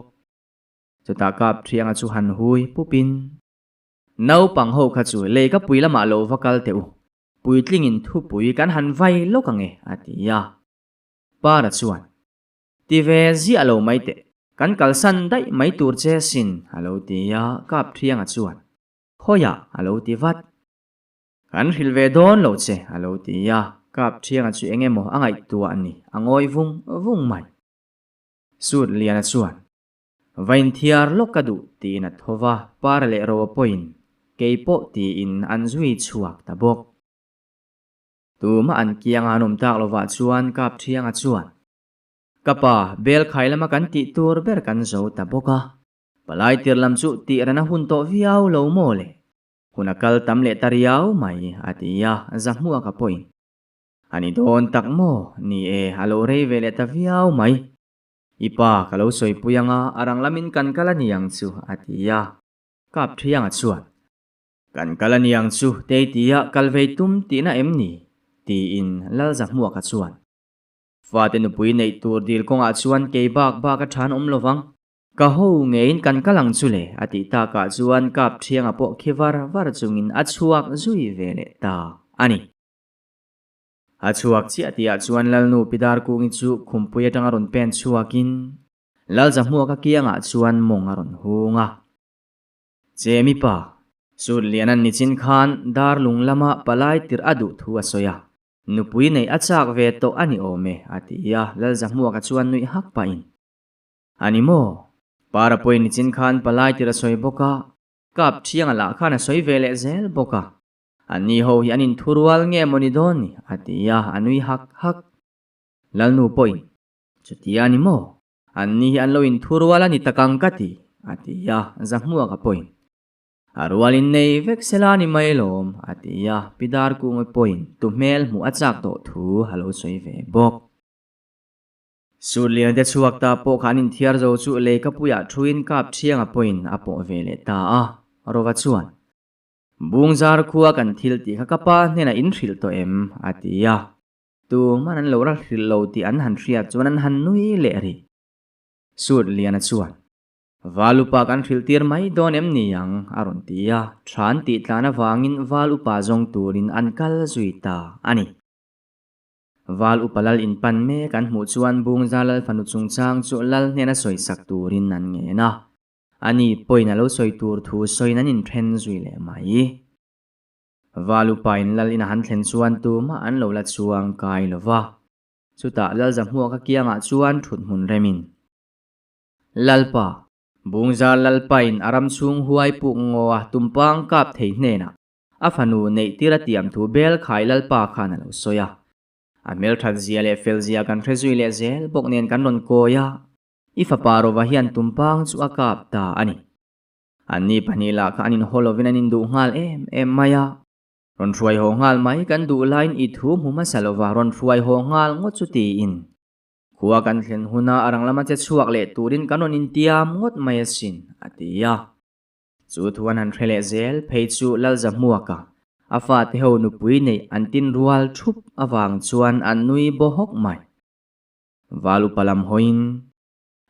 Chutah kap thianga chu han hui pupin, Naupang ho kha chu lei ka pui lamah lo va kal teh u, puitlingin thupui kan han vai lawk ang e, a ti a. Para chuan, Ti ve ziah lo mai teh, kan kalsan daih mai tur che sin, a lo ti a, kap thianga chuan, Khawiah, a lo ti vat. Kan hrilh ve dawn lo che, a lo ti a, kap thianga chu eng emaw a ngaihtuah a ni, a ngawi vung vung mai. Sut Liana chuan, Va inthiar lawk ka duh tiin a tho va, Para leh Roa pawhin kei pawh tiin an zui chhuak ta bawk. Tumah an kianga an awm tak lovah chuan Kap Thianga chuan, Ka pa, bel khai lama kan tih tur ber kan zo ta bawk a, palai tir lam chu tih ran a hun tawh viau lo maw le? Hun a kal tam leh ta riau mai, a ti a, Zahmuaka pawhin, A ni dawn tak maw? Ni e, a lo rei ve leh ta viau mai. I pa ka lo sawipui anga a rang lamin kan kal a ni ang chu, a ti a. Kap Thianga chuan, Kan kal a ni ang chu, tei tia kal vei tum tihna em ni? tiin Lalzahmuaka chuan, Fate nupui neih tur dil kawngah chuan kei bak bak a than awm lovang. Ka ho ngeiin kan kal ang chu le, a tih takah chuan Kap Thianga pawh khi var var chungin a chhuak zui ve leh ta a ni. A chhuak chiah tihah chuan Lalnu Pi Darkungi chu khumpui atanga rawn pen chhuakin Lalzahmuaka kiangah chuan mawng a rawn hung a. Che mipa! Sut lian an nichin khan Darlung lama palai tirh a duh thu a sawi a, nupui neih a chak ve tawh a ni awm e, a ti a, Lalzahmuaka chuan nuih hak pahin, A ni maw? Para pawhin nichin khan palai tirh a sawi bawk a, kap thianga lah khan a sawi ve leh zel bawk a, anni ho hi an inthurual nge maw ni dawn ni? a ti a, a nui hak hak. Lalnu pawhin, Chutia a ni maw? Anni hi an lo inthurual a ni tak ang ka ti, a ti a, Zahmuaka pawhin, A rual in nei vek sela ni mai lawm, a ti a, Pi Darkunga pawhin tu hmel hmuh a chak tawh thu a lo sawi ve bawk. Sutliana te chhuak ta pawh kha an inthiar zo chu leikapuiah thuin kap thianga pawhin a pawh ve leh ta a, Rova chuan, Bungzar khua kan thil tih kha ka pa hnenah in hrilh tawh em? a ti a, tuman an lo ra hrilh lo tih an han hriat chuan an han nui leh rih. Sutliana chuan, Val upa kan hrilh tir mai dawn em ni ang? a rawn ti a, tha an tih tlan avangin val upa zawng turin an kal zui ta a ni. Val upa lal inpan mek an hmuh chuan Bungza lal fanu chungchang chu lal hnena sawisak turin an ngen a, ani pawhin a lo sawi tur thu sawiin an inthen zui leh mai. Val upain lal in a han thlen chuan tumah an lo la chuang kai lo va, chutah lal Zahmuaka kiangah chuan thut hmun remin, Lalpa, Bungza lalpain a ram chhung huai puk ngaw a tumpang kap thei hnenah A fanu neih tir a tiam thu bel khai Lalpa khan a lo sawi a. A hmelthat zia leh fel zia kan hre zui leh zel bawk nen kan rawn kawi a, i fapa Rova hian tumpang chu a kap ta a ni. Anni pahnih lah kha an inhaw lovin an induh nghal em em mai a. Rawn hruai haw nghal mai kan duh laiin i thu hmu hmasa lova rawn hruai haw nghal ngawt chu tiin. Khua kan thlen huna a rang lama che chhuak leh turin kan rawn intiam ngawt mai asin, a ti a. Chu thu an han hre leh zel phei chu Lalzahmuaka, a fate ho nupui neih an tin rual thup avang chuan an nui baw hawk mai. Val upa lam hawiin,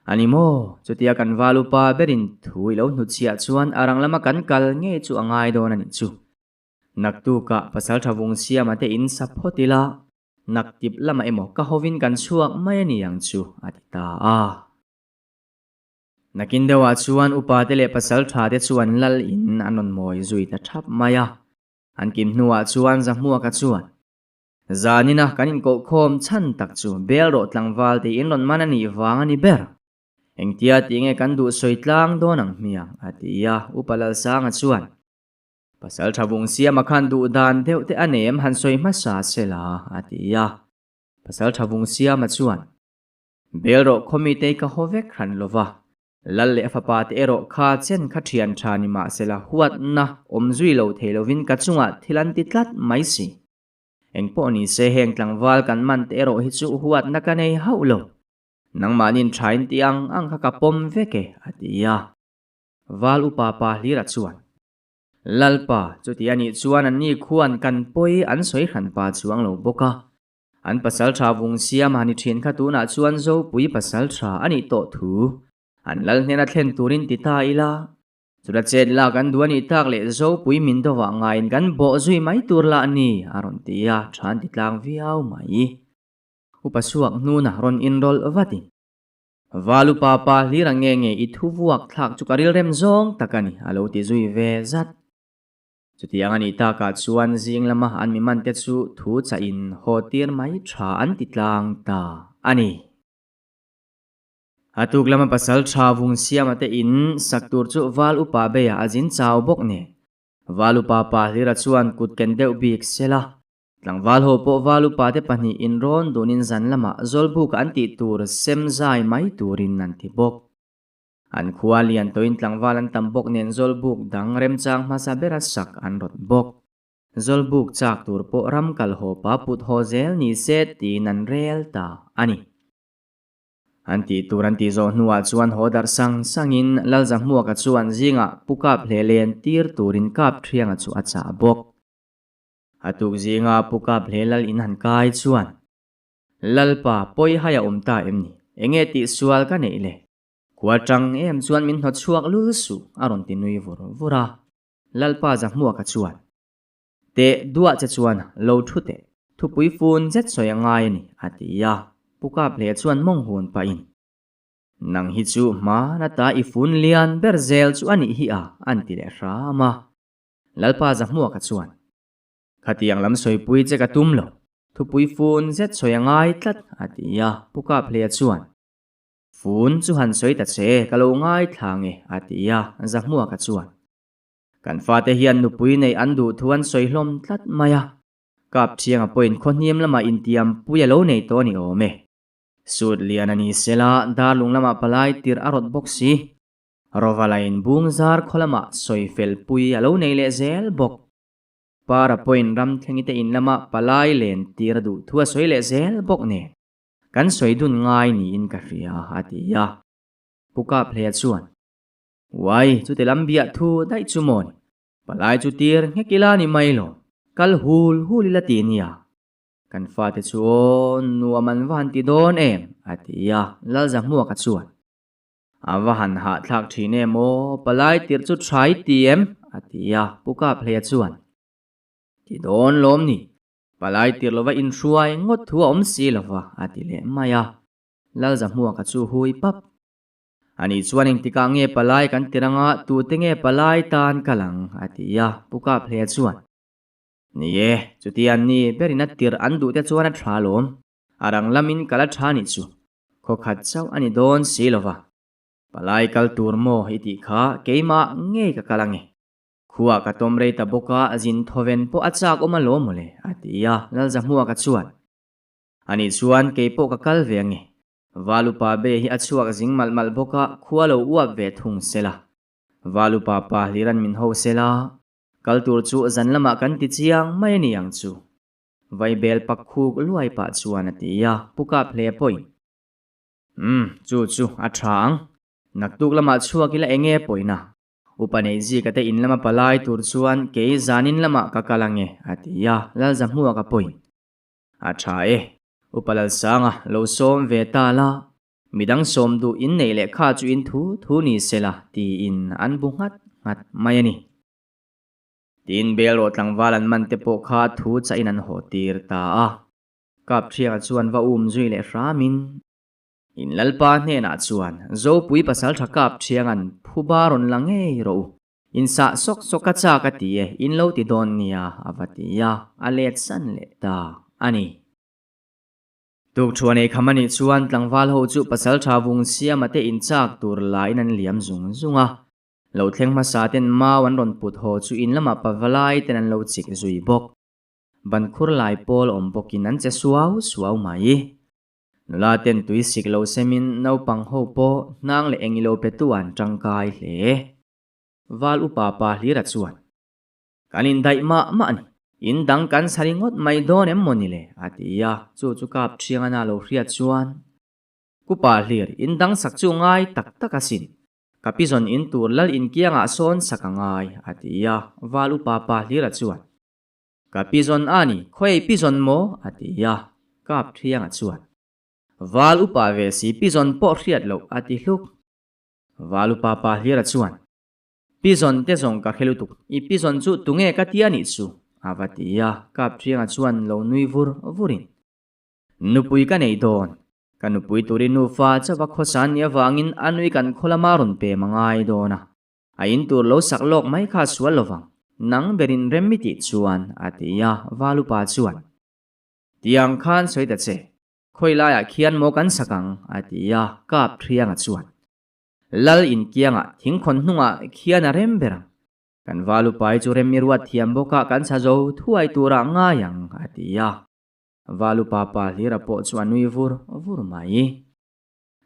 A ni maw, chutia kan val upa berin thu i lo hnutchhiah chuan a rang lama kan kal ngei chu a ngai dawn a nih chu. Naktukah Pasaltha Vungsiama te in sa phawt ila, naktip lamah emaw ka hovin kan chhuak mai a ni ang chu, a ti ta a. Nakin deuhah chuan upate leh pasal thate chuan lal in an rawn mawi zui ta thap mai a. An kim hnuah chuan Zahmuaka chuan, Zanina kan inkohkhawm chhan tak chu bel rawh tlangval tiin rawn man a nih vang a ni ber. Engtia tih nge kan duh sawi tlang dawn ang hmiang? a ti a. Upa Lalsanga chuan, Pasal tha vung siama khan duh dan deuh te a nem han sawi hmasa sela, a ti a. Pasal tha vung siama chuan, Bel rawh khawmite ka haw vek hran lo va, Lal leh a fapa te erawh kha chen kha thian tha ni mahsela huatna awm zui lo thei lovin ka chungah thil an ti tlat mai si. Engpawh ni se heng tlangval kan man te erawh hi chu huatna ka nei hauh lo. Nangmahnin thain ti ang ang kha ka pawm vek e, a ti a. Val upa pa hlira chuan, Lalpa, chuti anih chuan anni khuan kan pawi an sawi hran pa chuang lo bawk a, An pasal tha vung siam a ni thin kha tunah chuan Zopui pasal tha a nih tawh thu an lal hnena thlen turin ti ta ila, chuta chet lak an duh a nih tak leh Zopui min dawhah ngaiin kan bawh zui mai tur lah ni a rawn ti a, tha an ti tlang viau mai. Upa chhuak hnuna rawn inrawlh vatin, Val upa pa hlir ang nge nge i thu vuak thlak chu ka rilrem zawng tak a ni a lo ti zui ve zat. Chutiang a nih takah chuan zing lama an mi mante chu thu chahin haw tir mai tha an ti tlang ta a ni. A tuk lama pasal tha vung siama te in sak tur chu Val upa beia a zin chau bawk nen. Val upa pa hlira chuan kut ken deuh bik sela. Tlangval ho pawh Val upa te pahnih in rawn dunin zan lamah Zawlbuk an tih tur sem zai mai turin an ti bawk. An khua lian tawhin tlangval an tam bawk nen Zawlbuk dang remchang hmasa bera sak an rawt bawk. Zawlbuk chak tur pawh ram kal haw pa put haw zel ni se tiin an rel ta a ni. An tih tur an tih zawh hnuah chuan haw darh sang sangin Lalzahmuaka chuan zingah pu kap hle len tir turin kap thianga chu a chah bawk. A tuk zinga pu kap hle lal in han kai chuan, Lalpa, pawi hai a awm ta em ni? Enge tih sual ka neih le? Khua tang em chuan min hnawt chhuak lul suh, a rawn ti nui vur vur a. Lalpa Zahmuaka chuan, Teh duah che chuan lo thu teh, thupui fun zet sawi a ngai a ni, a ti a. Pu Kaphle chuan mawng hun pahin, Nang hi chu hmana ta i fun lian ber zel chu a nih hi a, an ti leh hram a. Lalpa Zahmuaka chuan, Khatiang lam sawipui che ka tum lo, thupui fun zet sawi a ngai tlat, a ti a, Pu Kaphleia chuan, Fun chu han sawi ta che, ka lo ngaithla nge, a ti a, Zahmuaka chuan, Kan fate hian nupui neih an duh thu an sawi hlawm tlat mai a, Kapthianga pawhin khawhniam lamah intiampui a lo nei tawh a ni awm e. Sut lian a ni sela, darlung lamah palai tirh a rawt bawk si. Rawvalaiin bung zar khaw lamah sawi fel pui a lo nei leh zel bawk. Para pawhin ramthlengi te in lamah palai len tir a duh thu a sawi leh zel bawk nen, kan sawi dun ngai niin ka hria, a ti a. Pu Kaphleia chuan, Uai, chuti lam biah thu daih chu maw ni? Palai chu tir nghek ila ni mai lo, kal hul hul ila ti nia. Kan fate chu aw, nuam an va han ti dawn em? a ti a, Lalzahmuaka chuan, A va han hahthlak thin em aw, palai tirh chu tha i ti em? a ti a, Pu Kaphleia chuan, Ti dawn lawm ni, palai tirh lova inhruai ngawt thu a awm si lova, a ti leh mai a, Lalzahmuaka chu hui pap. Ani chuan engtikah nge palai kan tir anga tute nge palai tan kal ang? a ti a, Pu Kaphleia chuan, Ni e, chuti an ni berin a tirh an duh te chuan a tha alawm, a rang lamin kal a tha nih chu, khaw khat chauh a ni dawn si lova, palai kal tur maw i tih kha keimah ngei ka kal ange, khuah ka tawm rei ta bawk a, zin thawven pawh a chak awm alawm mawle, a ti a, Lalzahmuaka chuan, Ani chuan keipawh ka kal ve ange, Valupa be hi a chhuak zing malh malh bawk a, khua lo uap ve thung sela. Valupa pa hliran min ho sela, kal tur chu zan lamah kan ti chiang mai a ni ang chu. Vaibel pak khuk luai pah chuan a ti a, Pu Kap hle pawhin. Umm, chu chu a tha ang. Naktuk lamah chhuak ila enge pawina. Upa neih zika te in lama palai tur chuan kei zanin lamah ka kal ange, a ti a, Lalzahmuaka pawhin. A tha e, Upa Lalsanga lo sawm ve ta la, midang sawm duh in neih leh kha chu in thu thu ni se la tiin an bu nghat nghat mai a ni. Tin, bel rawh tlangval an man te pawh kha thu chahin an haw tir ta a. Kapthianga chuan va um zui leh hramin, In Lalpa hnenah chuan Zopui pasaltha Kapthianga'n phuba rawn la ngei rawh u. In sah sawk sawk a chak a ti e, in lo ti dawn nia, a va ti a, a let san leh ta a ni. Tukṭhuan ei kham a nih chuan tlangval ho chu pasalṭha vung siama te in chak tur laiin an liam zung zung a. Lo thleng hmasa ten mau an rawn put haw chu in lamah pavalai ten an lo chik zui bawk. Ban khur lai pawl awm bawkin an che suau suau mai. Nula ten tui sik lo semin naupang ho pawh hnang leh eng ilo petu an ṭangkai hle. Val upa pa hlira chuan, Kan indaih mah mah a ni. In dang kan sa ringawt mai dawn em maw ni le? a ti a, chu chu kap thiang ana lo hriat chuan, Kupa hlir, in dang sak chu ngai tak tak asin. Ka pi zawn in tur lal inkiangah sawn sak a ngai, a ti a, Val upa pa hlira chuan, Ka pi zawn a ni, khawi pi zawn maw? a ti a, kap thianga chuan, Val upa ve si pi zawn pawh hriat loh, a ti hluk. Valupa pa hlira chuan, Pi zawn te zawng ka hre lutuk, i pi zawn chu tunge ka tia nih chu? a va ti a, Kapṭhianga chuan lo nui vur vurin, Nupui ka nei dawn, ka nupui turin nufa chauha khawsa an nih avangin a nui kan khaw lama rawn pem a ngai dawn a, a in tur lo sak lawk mai kha a sual lovang, nang berin rem i tih chuan, a ti a, Valupa chuan, Tiang khan sawi ta che, Khawi laiah khian maw kan sak ang? a ti a, kap Thrianga chuan, Lal inkiangah thingkhawn hnungah khian a rem ber ang. Kan valupai chu rem i ruat thiam bawk a, kan sa zo thuai turah ngai ang, a ti a. Valupa pa hlira pawh chu a nui vur vur mai.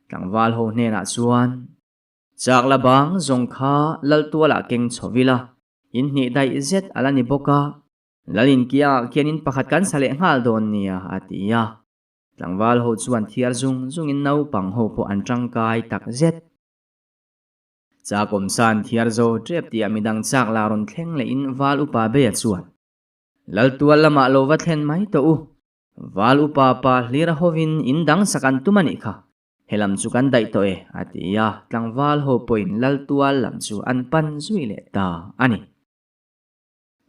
Tlangval ho hnenah chuan, Chak la bang zawng kha lal tualah keng chho ila, in hnih daih zet a la ni bawk a, Lal inkiangah khianin pakhat kan sa leh nghal dawn nia, a ti a. Tlangval ho chuan thiar zung zungin naupang ho pawh an tangkai tak zet. Chak awmsan thiar zo tep tihah midang chak la rawn thleng lehin Val Upa Beia chuan, Lal tual lamah lo va thlen mai tawh u. Val Upa pa hlir a hovin in dang sak an tum a nih kha. Helam chu kan daih tawh e, a ti a. Tlangval ho pawhin Lal tual lam chu an pan zui leh ta a ni.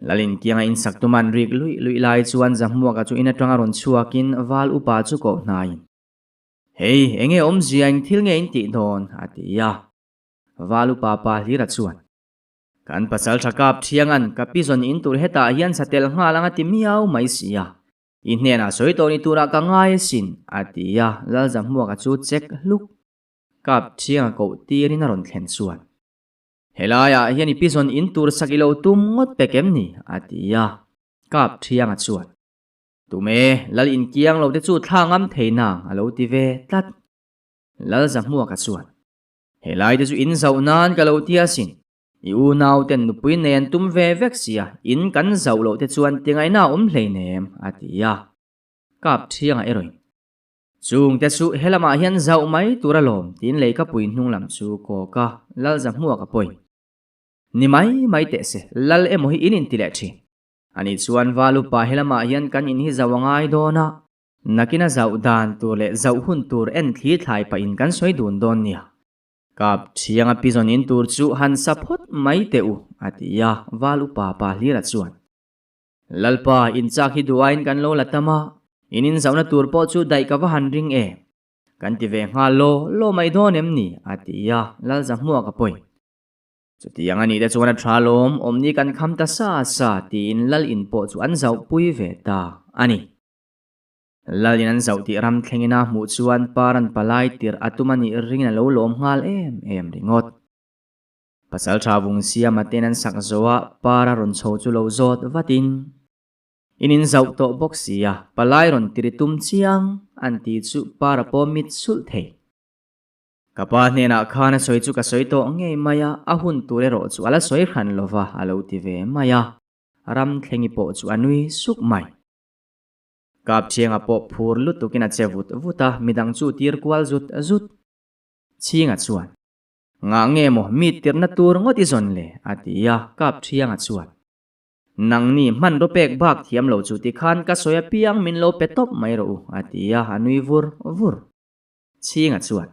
Lalin kianga in sak tum an rik luih luih lai chuan Zahmuaka chu in atanga rawn chhuakin Val upa chu koh hnaiin, Hei, enge awmzia eng thil nge in tih dawn? a ti a. Val upa pa hlira chuan, Kan pasalṭha kap thianga'n ka pi zawn in tur hetah hian sa tel nghal anga ti miau mai si a, i hnenah sawi tawh ni turah ka ngai asin, a ti a, Lalzahmuaka chu chek hluk kap thianga koh tirin a rawn thlen chuan. Helaiah hian i pi zawn in tur sak i lo tum ngawt pek em ni? a ti a, kap thianga chuan. Tume, Lal inkiang lo te chu thla ngam thei nang, a lo ti ve tlat. Lalzahmuaka chuan. Helai te chu in zauh nan ka lo ti asin. I unau ten nupui nei an tum ve vek sia, in kan zauh loh te chuan tingaihna a awm hleinem, a ti a. Kap thianga erawhin, Chung te chu he lamah hian zauh mai tur alawm, tiin leikapui hnung lam chu kawk a, Lalzahmuak a pawi. Ni mai mai teh se, Lal emaw hi in inti leh thin. Ani chuan Valupa he lamah hian kan in hi zauh a ngai dawn a, Nakin a zauh dan tur leh zauh hun tur en thli thlai pahin kan sawi dun dawn nia. Kap thianga pi zawn in tur chu han sa phawt mai teh u, a ti a, Val upa pa hlira chuan. Lalpa, in chak hi duhaiin kan lo la tam a, in in zauhna tur pawh chu daih ka va han ring em? Kan ti ve nghal law law mai dawn em ni? a ti a, Lalzahmuak a pawi. Chutiang a nih te chuan a tha lawm, awmni kan kham ta sa sa, tiin Lal in pawh chu an zauhpui ve ta a ni. Lalin an zauh tih ram thlengin a hmuh chuan Paran palai tirh a tum a nih ringin a lo lawm nghal em em ringawt. Pasalṭha vung siama ten an sak zo a, Para rawn chho chu lo zawt vatin, In in zauh tawh bawk si a, palai rawn tiri tum chiang, an ti chu Para pawh mit sulh thei. Ka pa hnenah khan a sawi chu ka sawi tawh ngei mai a, a hun tur erawh chu a la sawi hran lova a lo ti ve mai a, ram thlengi pawh chu a nui suk mai. Kapthianga pawh phur lutukin a che vut vut a, midang chu tir kual zut zut. Chhinga chuan, Ngah nge maw mi tirhna tur ngawt i zawn le? a ti a, Kapthianga chuan, Nangni hmanraw pek bak thiam lo chu tikhan ka sawi apiang min lo pe tawp mai rawh u, a ti a, a nui vur vur. Chhinga chuan,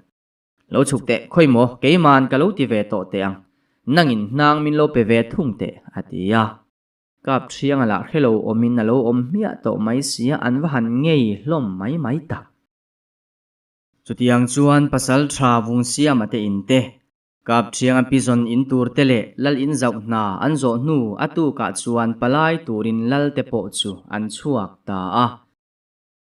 Lo chhuk teh, khawi maw, keima'n ka lo ti ve tawh teh ang, nangin hnang min lo pe ve thung teh, a ti a. Kap thianga lah hrelo awmin a lo awm hmiah tawh mai sia an va han ngei hlawm mai mai tak. Chutiang chuan pasal tha vung siama te in te, Kap thianga pizawn in tur te leh lal in zauh hna an zawh hnu a tukah chuan palai turin lal te pawh chu an chhuak ta a.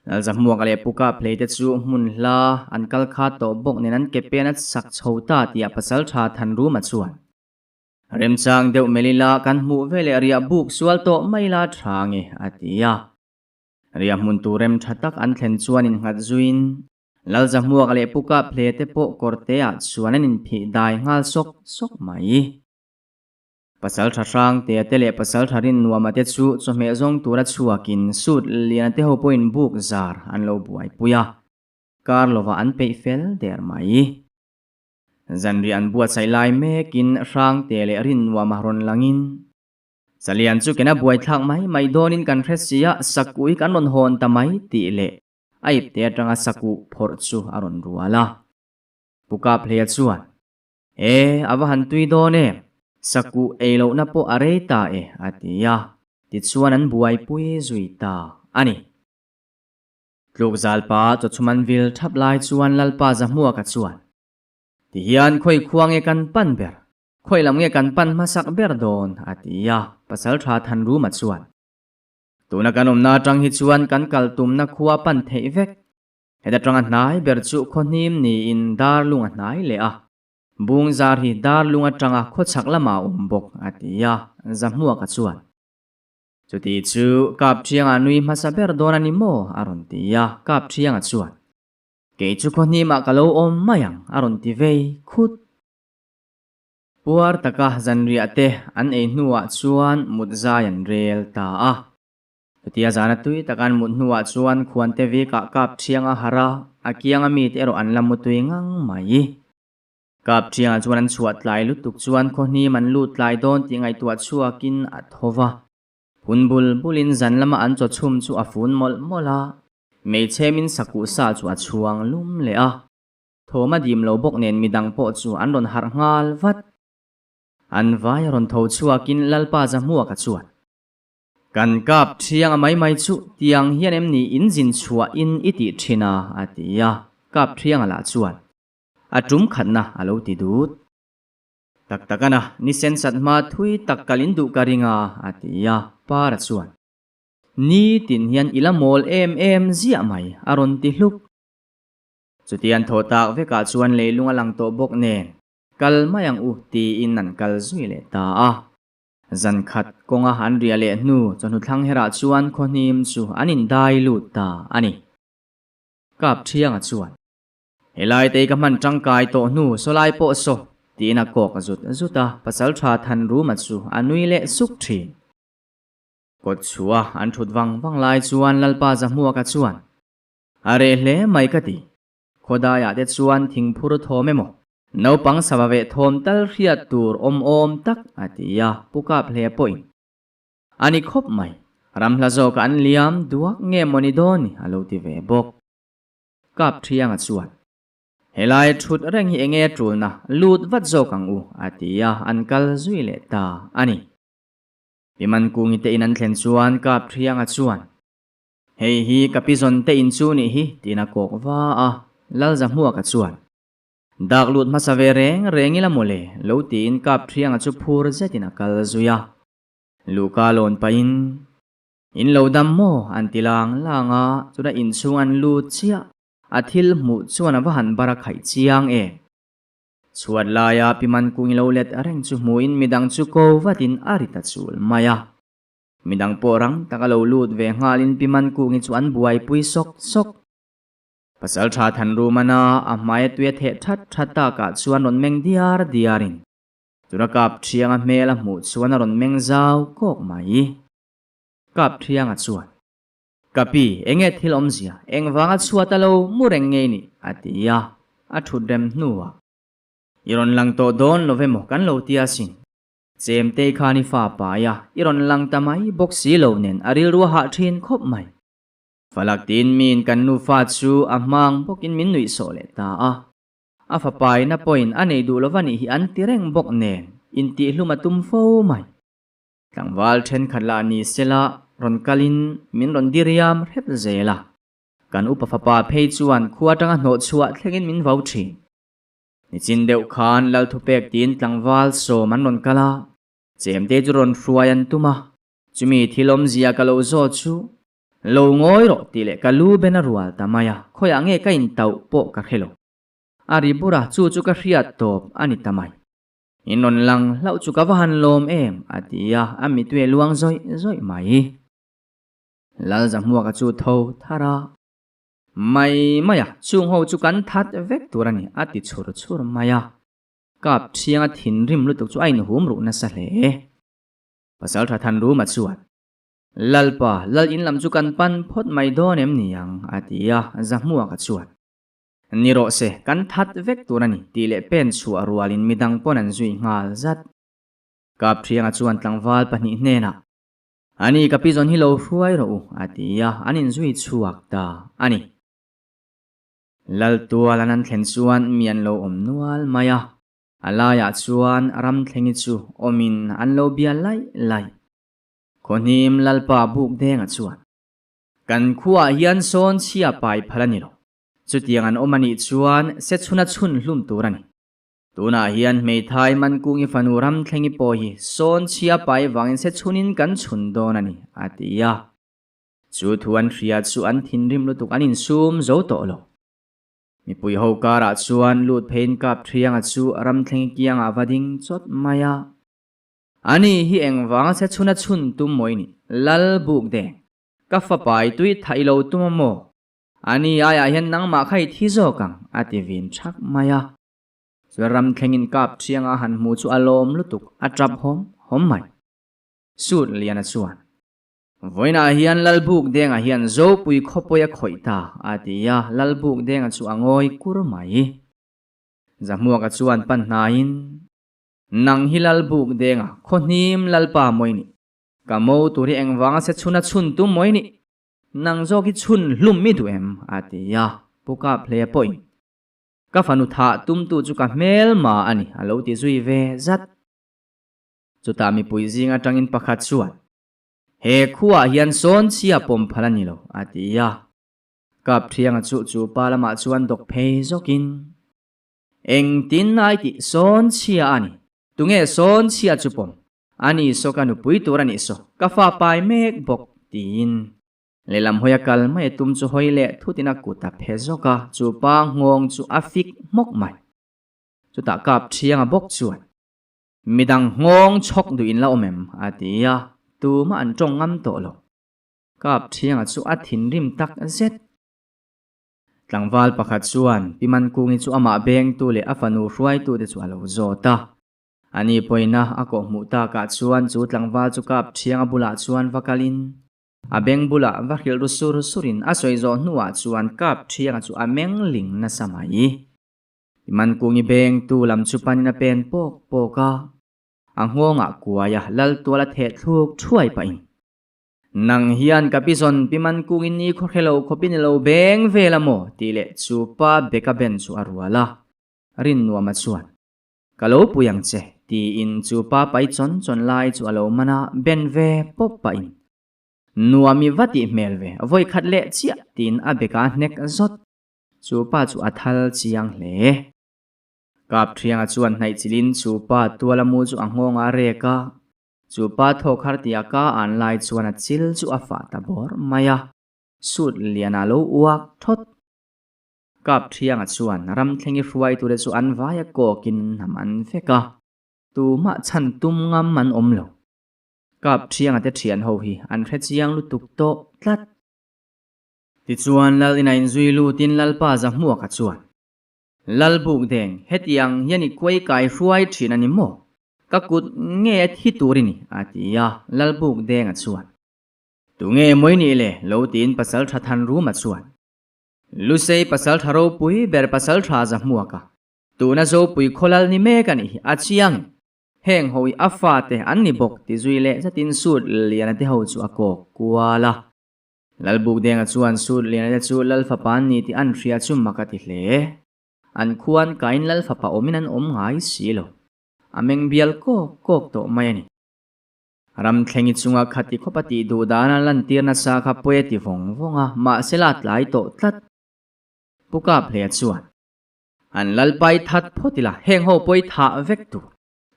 Lalzahmuaka leh Pu Kaphlei te chu hmun hla an kal kha tawh bawk nen an ke pen a sak chho ta tih a pasal tha Thanruma chuan Remchang deuh Melila kan hmuh veleh riah buk sual tawh mai la tha nge a ti a. Riah hmun tur rem tha tak an thlen chuan innghat zuiin Lalzahmuak leh Pu Kaphle te pawh kawrte ah chuan an inphih dai nghal sawk sawk mai. Pasal tha Hrangtea te leh Pasal tha Rinnuama te chu chawhmeh zawng tura chhuakin suit liana te ho pawhin buk zar an lo buaipui a, kar lovah an peih fel der mai. Zanriah an buatsaih lai mekin Hrangte leh Rinnuama rawn langin, Salian chu kena buaithlak mai mai dawnin kan hre sia, sakuh hi kan rawn hawn ta mai tih leh a ipte atanga sakuh phawrh chu a rawn rual a. Pu Kaphleia chuan, E, a va han tui dawn em, sakuh ei lohna pawh a rei ta e, a ti a, tichuan an buaipui zui ta a ni. Tluk zalpa chawchhum an vil thap lai chuan Lalpa Zahmuaka chuan, Tihian khawi khua nge kan pan ber? Khawi lam nge kan pan hmasak ber dawn? a ti a, Pasaltha Thanruma chuan, Tuna kan awmna atang hi chuan kan kal tumna khua pan theih vek. Heta tanga hnai ber chu khaw hnim niin Darlung a hnai leh a, Bung zar hi Darlung atanga khaw chhak lamah a awm bawk, a ti a, Zahmuaka chuan, Chuti chu Kapṭhianga nui hmasa ber dawn a ni maw? a rawn ti a, Kapṭhianga chuan, Kei chu khaw hnimah ka lo awm mai ang, a rawn ti vei khut. Puar taka zanriah te an ei hnuah chuan mut zai an rel ta a. Chutia zana tui taka an mut hnuah chuan khuante vikah Kapṭhianga harh a, a kianga mite erawh an la mutui ngang mai. Kapṭhiangah chuan an chhuah tlai lutuk chuan khaw hnim an lut tlai dawn tih ngaihtuah chhuakin a tho va. Phun bul bulin zan lama an chaw chhum chu a fun mawlh mawlh a, hmeichhe min sakuh sa chu a chhuang lum leh a. Thawm a dim lo bawk nen midang pawh chu an rawn harh nghal vat. An vai a rawn tho chhuakin Lalpa Zahmuaka chuan, Kan kap thiang a mai mai chu tiang hian em ni in zin chhuah in i tih thin a? a ti a, kap thianga lah chuan, A tum khatna a lo ti dut. Tak tak ana, ni sen sat hma thui tak kal in duh ka ring a, a ti a, Para chuan. Ni tin hian i la mawl em em ziah mai, a rawn ti hluk. Chutian thaw tak vekah chuan leilung a lang tawh bawk nen, kal mai ang u tiin an kal zui leh ta a. Zan khat kawnga an riah leh hnu chawhnu thlang herah chuan khawhnim chu an indai lut ta a ni. Kap Thianga chuan, Helai te ka hman tangkai tawh hnu sawlai pawh saw, tiin a kawk zut zut a, pasaltha Thanruma chu a nui leh suk thin. Kawt chhuah an thut vang vang lai chuan Lalpa Zahmuaka chuan, A reh hle mai ka ti. Khawdaiah te chuan thingphur thawm emaw, naupang sava veh thawm tal hriat tur awm awm tak a ti a, Pu Kap hle pawhin a ni khawp mai. Ramhla zawka an liam duak nge mawni dawn ni a lo ti ve bawk. Kap Thianga chuan, Helai thut reng hi enge tulna lut vat zawk ang u a ti a, an kal zui leh ta a ni. Pi Mankungi te in an thlen chuan Kap Thianga chuan, Hei hi ka pi zawn te in chu nih hi tiin a kawk va a, Lalzahmuaka chuan, Dak lut hmasa ve reng reng ila mawle lo tiin Kap Thianga chu phur zetin a kal zui a. Luhka lawn pahin, In lo dam maw? an ti lang lang a, chutah inchhung an lut chiah. A thil hmuh chuan a va han bar a khaih chiang em. Chhuat laia Pi Mankung i lo let reng chu hmuhin midang chu ko vatin a ri ta chul mai a. Midang pawh rang taka lo lut ve nghalin Pi Mankungi chu an buaipui sawk sawk. Pasal tha Thanrumana a hmaia tui a theh that that takah chuan rawn meng diar diarin chuna Kap Thianga hmel a hmuh chuan a rawn meng zau kawk mai. Kap Thianga chuan, Ka pi, enge thil awmzia, engvanga chhuat a lo mu reng ngei ni? a ti a, a thut rem hnuah, I rawn lang tawh dawn lo ve maw kan lo ti asin. Chemtei khan i fa pai a, i rawn lang ta mai bawk si lo nen a rilru a hah thin khawp mai. Falak tiin miin kan nufa chu a hmang bawkin min nuih sawh leh ta a. A fapaina pawhin a nei duh lova nih hi an ti reng bawk nen intihhlum a tum fo mai. Tlangval thenkhat lah ni sela rawn kalin min rawn diriam hrep zel a. Kan upa fapa phei chuan khua atanga hnawh chhuah thlengin min vau thin. Nichin deuh khan Lal thupek tiin tlangval sawm an rawn kal a, chemte chu rawn hruai an tum a, chumi thil awmzia ka lo zawt chu lo ngawi rawh tih leh ka lu ben a rual ta mai a, khawiah nge ka intauh pawh ka hre lo. A ri bur a, chu chu ka hriat tawp a ni ta mai. In rawn lang hlauh chu ka va han lawm em a ti a, a mitui a luang zawih zawih mai. Lal Zahmuaka chu tho thar a. Mai mai a, chung ho chu kan that vek tur a ni, a ti chhur chhur mai a. Kap Thianga thinrim lutuk chu a inhum ruh nasa hle. Pasaltha Thanruma chuan, Lalpa, Lal in lam chu kan pan phawt mai dawn em ni ang? a ti a, Zahmuaka chuan, Ni rawh se, kan that vek tur a ni, tih leh pen chhuah rualin midang pawn an zui nghal zat. Kap Thianga chuan tlangval pahnih hnenah, A ni, ka pi zawn hi lo hruai rawh u, a ti a, an inzui chhuak ta a ni. Lal tual an an thlen chuan mi an lo awm nual mai a, a laiah chuan Ramthlengi chu awmin an lo bia laih laih. Khawhnim Lalpa buk dengah chuan, Kan khuaah hian sawn chhia pai phal a ni lo, chutiang an awm a nih chuan se chhuna chhun hlum tur a ni. Tunah hian hmeithai Mankungi fanu Ramthlengi pawh hi sawn chhia pai vangin se chhunin kan chhun dawn a ni, a ti a. Chu thu an hria chu an thinrim lutuk an insum zo tawh lo. Mipui ho karah chuan lut pheiin Kapthrianga chu Ramthlengi kiangah va ding chawt mai a. Ani hi engvanga se chhuna chhun tum maw i nih? Lal buk deng. Ka fapai tui tha i lo tum a maw? Ani aiah hian nangmah kha i thi zawk ang, a ti vin thak mai a. Chuan Ramthlengin kap thianga han hmu chu a lawm lutuk, a tap hawm hawm mai. Sut Liana chuan, Vawiinah hian Lalbuk Denga hian Zopui khawpawi a khawih ta, a ti a, Lalbuk Denga chu a ngawi kur mai. Zahmuaka chuan pan hnaiin, Nang hi Lalbuk Denga, khawhnim Lalpa mawi nih. Ka mo tur hi engvanga se chhuna chhun tum mawi nih. Nang zawk hi chhun hlum mi duh em? a ti a, Pu Kaphleia pawhin, Ka fanu thah tumtu chu ka hmel ma a ni, a lo ti zui ve zat. Chutah mipui zing atangin pakhat chuan, He khuaah hian sawn chhia pawm phal a ni lo, a ti a. Kapthianga chu chu pa lamah chuan dawk phei zawkin, Engtin ai tih sawn chhia a ni? Tunge sawn chhia chu pawm? Ani saw ka nupui tur a nih saw, ka fa pai mek bawk, tiin. Lehlam hawi a kal mai a tum chu hawi leh thutin a kut a phe zawk a, chu pa nghawng chu a fik hmawk mai. Chutah kap thianga bawk chuan, Midang nghawng chhawk duh in la awm em? a ti a, tumah an tawng ngam tawh lo. Kap thianga chu a thinrim tak zet. Tlangval pakhat chuan Pi Mankungi chu amah bengtu leh a fanu hruaitute chu a lo zawt a. Ani pawina a kawhhmuh takah chuan chu tlangval chu kap thianga bulah chuan va kalin a beng bulah va hrilh ru sur surin a sawi zawh hnuah chuan kap thianga chu a meng ling nasa mai. Pi Mankungi bengtu lam chu panin a pen pawk pawk a, a nghawngah kuai a lal tual a theh thluk thuai pahin. Nang hian ka pi zawn pi man kungin ni khaw hrelo khawpin i lo beng vel a maw? tih leh chu pa beka ben chu a rual a, Rinnuama chuan, Ka lo pui ang che, tiin chu pa pai chawn chawn lai chu a lo man a, ben ve pawp pahin, Nuam i va tih hmel ve, vawi khat leh chiah, tiin a beka hnek zawt. Chu pa chu a thal chiang hle. Kapṭhianga chuan hnaih chilin chu pa tuala mu chu a nghawng a rek a, Chu pa thawk har tia ka an lai chuan a chil chu a fah ta bawr mai a, suit lian a lo uak thawt. Kap Thianga chuan ramthlengi hruaitute chu an vai a kawkin hnam an vek a, tumah chhan tum ngam an awm lo. Kap Thianga te thian ho hi an hre chiang lutuk tawh tlat. Tichuan Lal ina inzui lutin Lalpa Zahmuaka chuan, Lalbuk deng, hetiang hian i kuai kai hruai thin a ni maw? Ka kut nge a thi tur i ni? a ti a, Lalbuk denga chuan. Tunge mawi nih le? lo tiin pasal tha than ruma chuan. Lusei pasal tha ropui ber pasal tha za hmuak a, tuna Zopui khawlal ni mek a nih hi a chiang em? Heng ho i a fate an ni bawk ti zui leh zatin sut liana te ho chu a kawk kual a. Lalbukdenga chuan Sutliana te chu Lalfapa an ni tih an hria chu mak a ti hle. An khuan kain Lalfapa awmin an awm ngai si lo. A meng bial kawk kawk tawh mai a ni. Ramthlengi chunga khati khawpa tih duh dana lantir nasa kha pawi a ti vawng vawng a, mahse la tlai tawh tlat. Pu Kaphleia chuan, An Lalpai that phawt ila, heng ho pawi thah vek tur.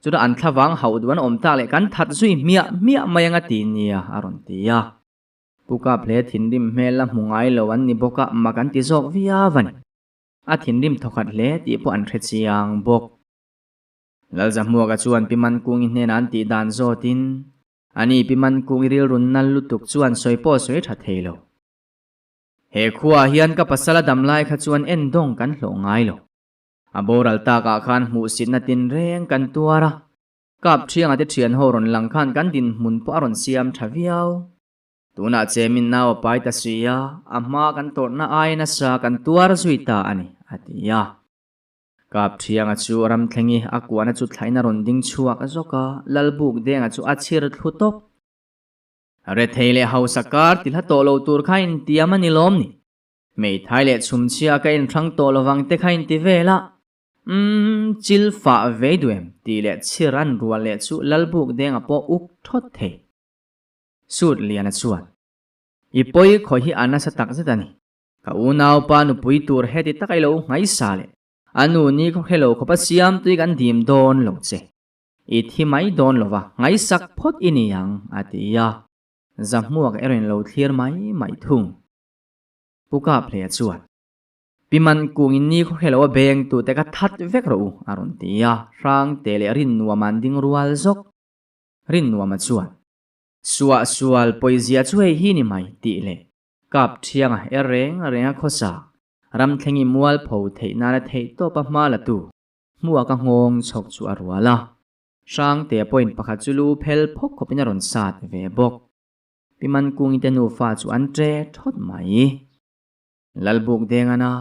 Chutah an thlavang hauh duh an awm tak leh kan that zui hmiah hmiah mai anga ti nia a rawn ti a. Pu Kap hle thinrim hmel la hmu ngai lo an ni bawk a, mak an ti zawk viau a ni. A thinrim thawkhat hle tih pawh an hre chiang bawk. Lalzahmuaka chuan Pi Mankungi hnenah an tih dan zawtin, Ani Pi Mankungi rilru nal lutuk chuan sawi pawh sawi tha thei lo. He khuaah hian ka pasal a dam lai kha chuan endawng kan hlawh ngai lo. A boral takah khan hmuhsitna tinreng kan tuar a, Kap thianga te thian ho rawn lang khan kan dinhmun pawh a rawn siam tha viau. Tunah chemin nau a pai ta si a, a hma kan tawrhna ai nasa kan tuar zui ta a ni, a ti a. Kap thianga chu ramthlengi a kuahna chu thlain a rawn ding chhuak zawk a, Lalbuk denga chu a chhir thlu tawp. Rethei leh hausa kar ti hla tawh lo tur kha intiam a ni lawm ni? Hmeithai leh chhumchhia ka inhrang tawh lovang te kha inti vel a. Umm, chil fah vei duh em? tih leh chhir an rual leh chu Lalbuk denga pawh uk thawt thei. Sut Liana chuan, I pawi khawi hi a nasa tak zet a ni. Ka unaupa nupui tur heti taka i lo ngaisa leh a nu ni khaw hre lo khawpa siamtui kan dim dawn lo che. I thi mai dawn lova ngaisak phawt i ni ang, a ti a. Zahmuak erawh in lo thlir mai mai thung. Pu Kaphleia chuan, Pi Man kungin ni khaw hre lo a beng tute ka that vek rawh u, a rawn ti a, Hrangte leh Rinnuama an ding rual zawk. Rinnuama chuan, Suah sual pawizia chu hei hi ni mai, tih leh Kap Thianga er reng reng a khawsa, Ramthlengi mualpho theih nana theih tawpa hma la tu, hmuha ka nghawng chhawk chu a rual a. Hrangte pawhin pakhat chu lu phel phawk khawpin a rawn sat ve bawk. Pi Man kungi te nufa chu an tre thawt mai. Lalbuk Dengana,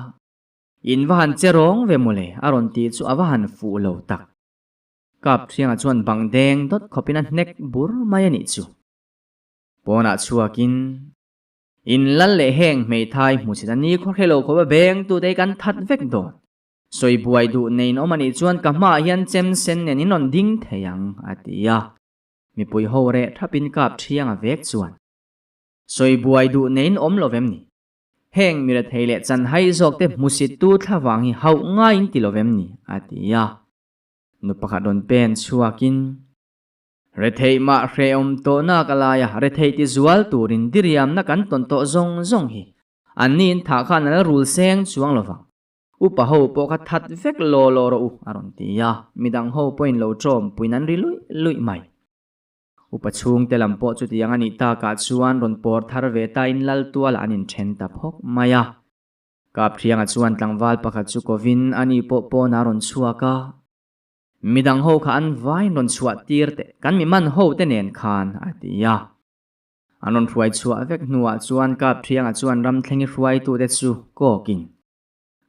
In va han che rawng ve mawle a rawn tih chu a va han fuh lo tak. Kap Thianga chuan bang deng dawt khawpin a hnek bur mai a nih chu. Pawnah chhuakin, In lal leh heng hmeithai hmusit a ni khaw hre lo khawp a beng tute hi kan that vek dawn. Sawi buai duh neiin awm a nih chuan ka hmaah hian chem sen nen in rawn ding thei ang, a ti a. Mipui ho reh thapin Kap Thianga vek chuan, Sawi buai duh neiin awm lo vem ni? Heng mi rethei leh chanhai zawk te hmusit tu thlavang hi hauh ngaiin ti lo vem ni? a ti a. Nu pakhat rawn pen chhuakin, Retheih mah hrehawm tawhna ka lai a, retheih ti zual turin diriamna kan tawn tawh zawng zawng hi anni in thah khan a la rul seng chuang lo vang. Upa ho pawh kha that vek law law rawh u, a rawn ti a, midang ho pawhin lo ṭawm puiin an ri luih luih mai. Upa chhungte lam pawh chutiang a nih takah chuan rawn pawr thar ve ta in lal tualah an inṭhen ta phawk mai a. Kapthianga chuan tlangval pakhat chu kovin a ni pawh pawnah a rawn chhuak a. Midang ho kha an vaiin rawn chhuah tir teh, kan mi man ho te nen khan, a ti a. An rawn hruai chhuah vek hnuah chuan Kapthianga chuan Ramthlengi hruaitute chu kawkin,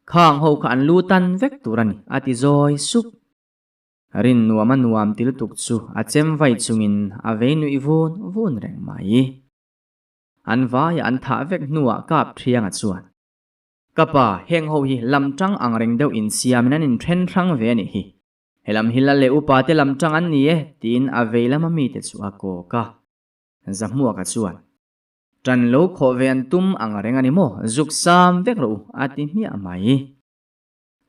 Khang ho kha an lu tan vek tur a ni, a ti zawi sup. Rin nuam a nuam ti lutuk chu a chem vai chungin a vei nuih vun vun reng mai. An vaia an thah vek hnuah kap thianga chuan, Ka pa, heng ho hi lam tang ang reng deuh insiamin an inthen hrang ve a nih hi. He lam hi lal leh upa te lam tang an ni e, tiin a vei lama mite chu a kawk a. Zahmuaka chuan, Tan lo khawh ve an tum ang reng a ni maw, zuk sam vek rawh u, a ti hmiah mai.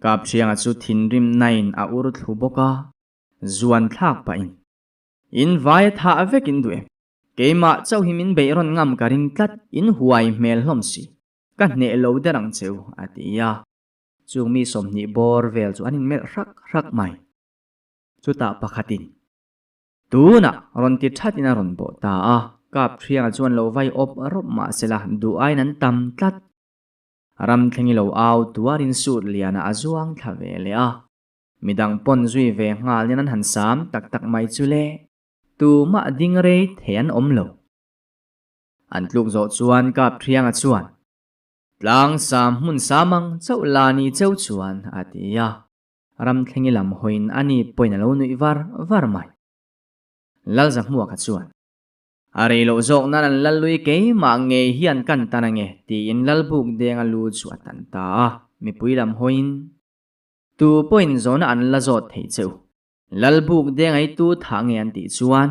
Kapthianga chu thinrim nain a ur thlu bawk a, zuan thlak pahin, In vai a thah vek in duh em? Keimah chauh hi min beih rawn ngam ka ring tlat, in huai hmel hlawm si. Ka hneh lo der ang cheu, a ti a. Chung mi 20 bawr vel chu an inmelh hrak hrak mai. Chutah pakhatin, Tunah rawn ti thatin a rawn bawh ta a, Kapthianga chuan lo vai awp rawp mah sela duh aiin an tam tlat. Ram thleng i lo au tuarin suit lianah a zuang thla ve leh a, midang pawn zui ve nghalin an han sam tak tak mai chu le, tumah ding rei thei an awm lo. An tluk zawh chuan Kapthianga chuan, Tlang sam hmun sam ang chauh la ni cheu chuan a ti a, ram thleng i lam hawiin a ni pawhin a lo nuih var var mai. Lalzahmuaka chuan, A rei loh zawk nan an lallui keimah ngei hian kan tan ange tiin Lalbuk denga lu chu a tan ta a, mipui lam hawiin tu pawhin zawhna an la zawt thei che u. Lalbuk denga i tu thah nge an tih chuan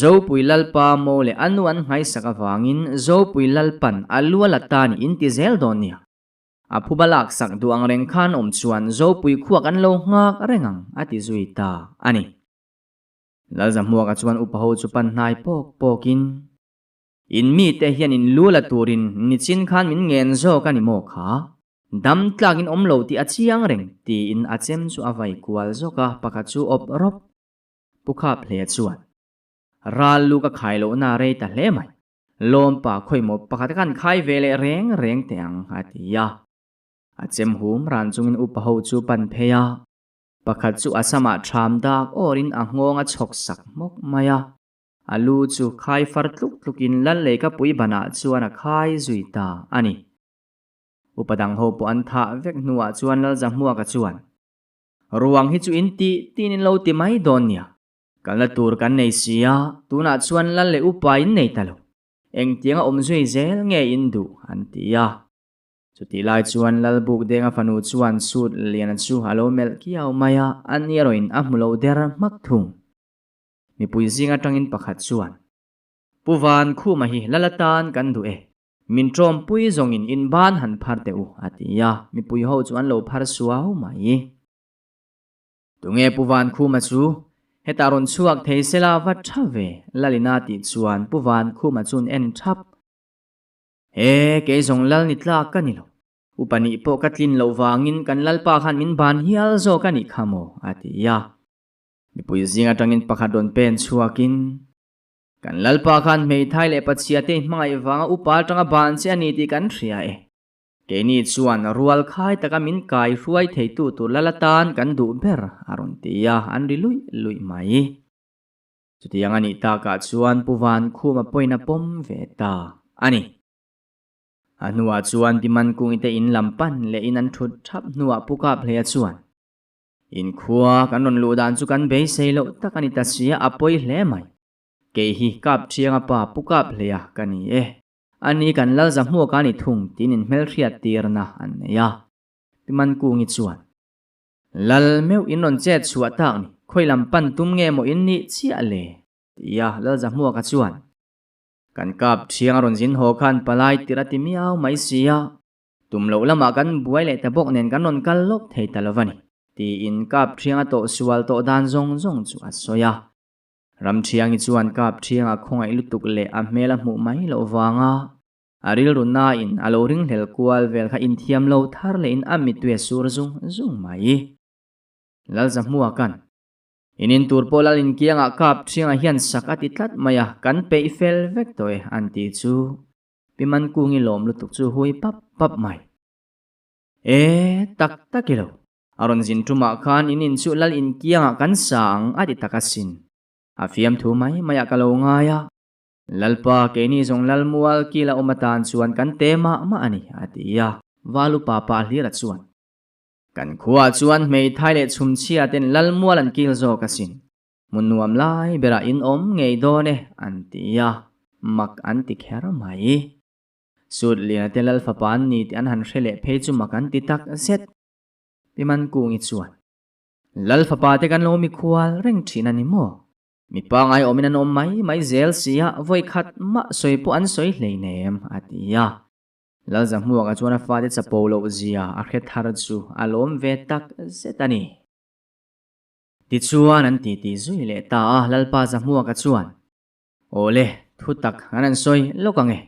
Zopui Lalpa mo leh a nu an nghaisak avangin Zopui Lalpan a lu a la ta nih in ti zel dawn nia. A phuba laksak duh ang reng khan awm chuan Zopui khua kan lo nghak reng ang a ti zui ta a ni. Lalzahmuaka chuan upa ho chu pan hnai pawk pawkin, In mite hian in lu la turin nichin khan min ngen zawk a ni maw kha? Dam tlakin awm lo tih a chiang reng, tiin a chem chu a vai kual zawk a, pakhat chu awp rawp. Pu Khap hle chuan, Ral lu ka khai lohna rei ta hle mai, lawmpa khawimaw pakhat khan khai ve leh reng reng teh ang, a ti a. A chem hum ran chungin upa ho chu pan phei a, Pakhat chu a samah ṭham dak awrin a nghawng a chhawk sak hmawk mai a, a lu chu khai far tluk tlukin lal leikapui banah chuan a khai zui ta a ni. Upa dang ho pawh an thah vek hnuah chuan Lalzahmuaka chuan, Ruang hi chu in tih tiin in lo ti mai dawn nia, kalna tur kan nei si a, tunah chuan lal leh upa in nei ta lo, engtianga awm zui zel nge in duh an ti a. Chutih lai chuan Lalbuk Denga fanu chuan suit liana chu a lo melh kiau mai a, a ni erawhin a hmu lo der hmak thung. Mipui zing atangin pakhat chuan, Pu Van Khuma hi lal atan kan duh e, min tawmpui zawngin in ban han phar teh u, a ti a, mipui ho chu an lo phar suau mai. Tunge Pu Van Khuma chu? Hetah rawn chhuak thei sela va tha ve, Lalina tih chuan Pu Van Khuma chuan en thap. He, kei zawng lal ni tlak ka ni lo. Upa nih pawh ka tlin loh vangin kan lalpa khan min ban hial zawk a nih kha maw? a ti a. Mipui zing atangin pakhat rawn pen chhuakin, Kan lalpa khan hmeithai leh pachhia te hmangaih vanga upa atanga ban che a ni tih kan hria e. Keini chuan rual khai taka min kai hruai theitu tur lal atan kan duh ber, a rawn ti a, an ri luih luih mai. Chutiang a nih takah chuan Pu Vankhuma pawhin a pawm ve ta a ni. A hnuah chuan Pi Mankungite in lam pan lehin an thut thap hnuah Pu Kaphleia chuan, In khua kan rawn luh dan chu kan beisei loh tak a ni ta sia, a pawi hle mai. Kei hi Kapthianga pa Pu Kaphleia ka ni e. A ni kan Lalzahmuaka a ni thung tiin inhmelhriat tirna an nei a. Pi Mankungi chuan, Lal meuh in rawn chet chhuah tak ni, khawi lam pan tum nge maw in nih chiah le? Ti a Lalzahmuaka chuan, Kan kap thiang a rawn zin haw khan palai tirh a ti miau mai si a, tum loh lamah kan buai leh ta bawk nen kan rawn kal lawk thei ta lo va ni. Tiin Kapṭhianga tawh sual tawh dan zawng zawng chu a sawi a. Ramṭhiangi chuan Kapṭhianga khawngaih lutuk leh a hmel a hmuh mai loh vanga a rilru nain a lo ringhlel kual vel kha inthiam lo thar lehin a mittui a sur zung zung mai. Lalzahmuaka'n In in tur pawh lal inkiangah Kapṭhianga hian sak a ti tlat mai a, kan peih fel vek tawh e an ti chu Pi Mankungi lawm lutuk chu hui pap pap mai. E, tak tak i lo. A rawn zin tumah khan in in chu lal inkiangah kan sa ang a ti tak asin. A fiamthu mai maiah ka lo ngai a. Lalpa, keini zawng lal mual kil a awm atan chuan kan te mah mah a ni, a ti a. Valupa pa hlira chuan, Kan khuaah chuan hmeithai leh chhumchhia ten lal mual an kil zawk asin. Hmun nuam lai berah in awm ngei dawn e, an ti a. Mak an ti kher mai. Sut Liana te lal fapa an ni tih an han hre leh phei chu mak an ti tak zet. Pi Mankungi chuan, Lal fapa te kan lo mikhual reng thin a ni maw? Mi pangai awmin an awm mai mai zel si a, vawi khat mah sawi pawh an sawi hleinem, a ti a. Lal Zahmuaka chuan a fate chapo loh zia a hre thar chu a lawm ve tak zet a ni. Tichuan an titi zui leh ta a, Lalpa Zahmuaka chuan, Awle, thu tak an han sawi lawk ang e.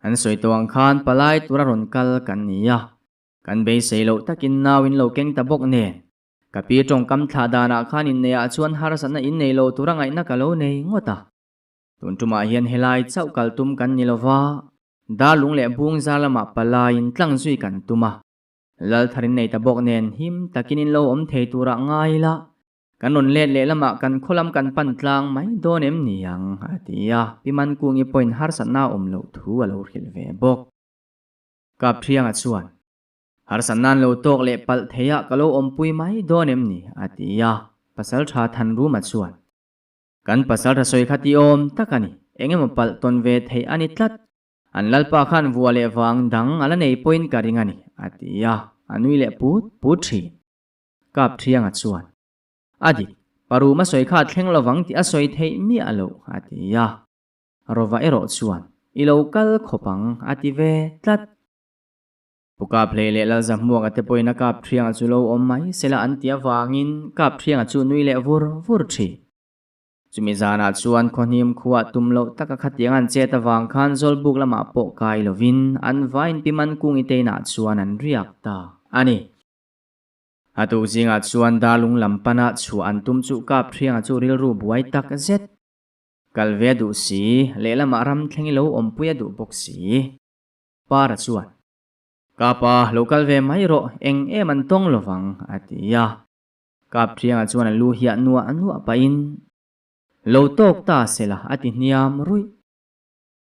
An sawi tawh ang khan palai tura rawn kal kan ni a, kan beisei loh takin nau in lo keng ta bawk nen. Ka pi tawngkam thlah danah khan inneihah chuan harsatna innei lo tura ngaihna ka lo nei ngawt a. Tun tumah hian helai chauh kal tum kan ni lova, darlung leh bungzar lamah palaiin tlang zui kan tum a. Lalthar innei ta bawk nen him takin in lo awm thei turah ngai ila, Kan rawn let leh lamah kan khaw lam kan pan tlang mai dawn em ni ang? a ti a, Pi Mankungi pawhin harsatna a awm loh thu a lo hrilh ve bawk. Kapṭhianga chuan, Harsatna an lo tawk leh palh theiah ka lo awmpui mai dawn em ni? a ti a, Pasalṭha Thanruma chuan, Kan pasalṭha sawi kha ti awm tak a ni, eng emaw palh tawn ve theih a ni tlat, an lalpa khan vua leh vang dang a la nei pawhin ka ring a ni, a ti a, a nui leh put put ṭhin. Kapṭhianga chuan, A dik, Parum a sawi kha a thleng lovang tih a sawi theih miah loh, a ti a. Rova erawh chuan, I lo kal khawp ang, a ti ve tlat. Pu Kaphlei leh Lalzahmuaka te pawhin a Kapṭhianga chu lo awm mai sela an ti avangin Kapṭhianga chu nui leh vur vur ṭhin. Chumi zanah chuan khawhnim khuah tum loh taka khatiang an chet avang khan Zawlbuk lamah pawh kai lovin an vain Pi Mankungi te inah chuan an riak ta a ni. A tuk zingah chuan darlung lam pana chhuah an tum chu Kapṭhianga chu rilru buai tak zet. Kal ve a duh si, lehlamah ram thleng i lo awmpui a duh bawk si. Para chuan, Kapa, lo kal ve mai rawh, eng em an tawng lovang, a ti a. Kapṭhianga chuan a lu hiah nuah nuah pahin, Lo tawk ta sela, a ti hniam ruih.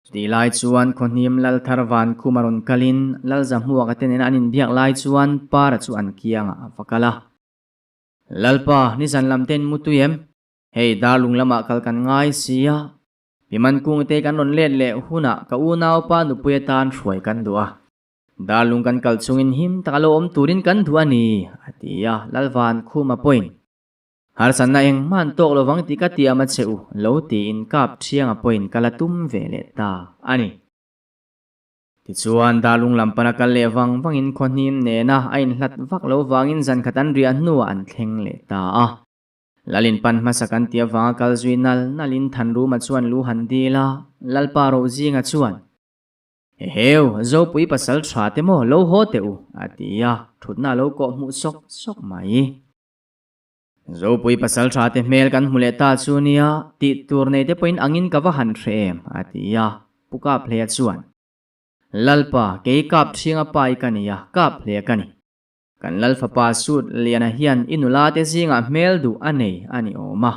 Chutih lai chuan Khawhnim Lalthar Vankhum a rawn kalin Lalzahmuaka te nena an inbiak lai chuan Para chu an kiangah a va kal a. Lalpa, nizan lam ten mu tui em? Hei darlung lamah kal kan ngai si a, mi mankung te kan rawn let leh hunah ka unaupa nupui atan hruai kan duh a. Darlung kan kal chungin him taka lo awm turin kan duh a ni, a ti a, Lalvankhuma pawhin Harsatna engmah an tawk lovang tih ka tiam a che u, lo tiin kap ṭhianga pawhin ka la tum ve leh ta a ni. Tichuan, darlung lam pana kal leh vang vangin khawhnim nena a inhlat vak lo vangin zan khat an riah hnuah an thleng leh ta a. Lalin pan hmasa kan tih avanga kal zui nal nalin Thanruma chuan lu han dil a, Lalpa Rozinga chuan, Eheu, Zopui pasal ṭha te maw lo haw teh u, a ti a, ṭhutna a lo kawh hmuh sawk sawk mai. Zopui pasal tha te hmel kan hmu leh ta chu nia, tih tur nei te pawhin angin ka va han hre em, a ti a, Pu Kaphleia chuan, Lalpa, kei kap ṭhinga pa i ka ni a, Kaphleia ka ni. Kan Lal fapa Sut Liana hian i nula te zingah hmel duh a nei a ni awm a,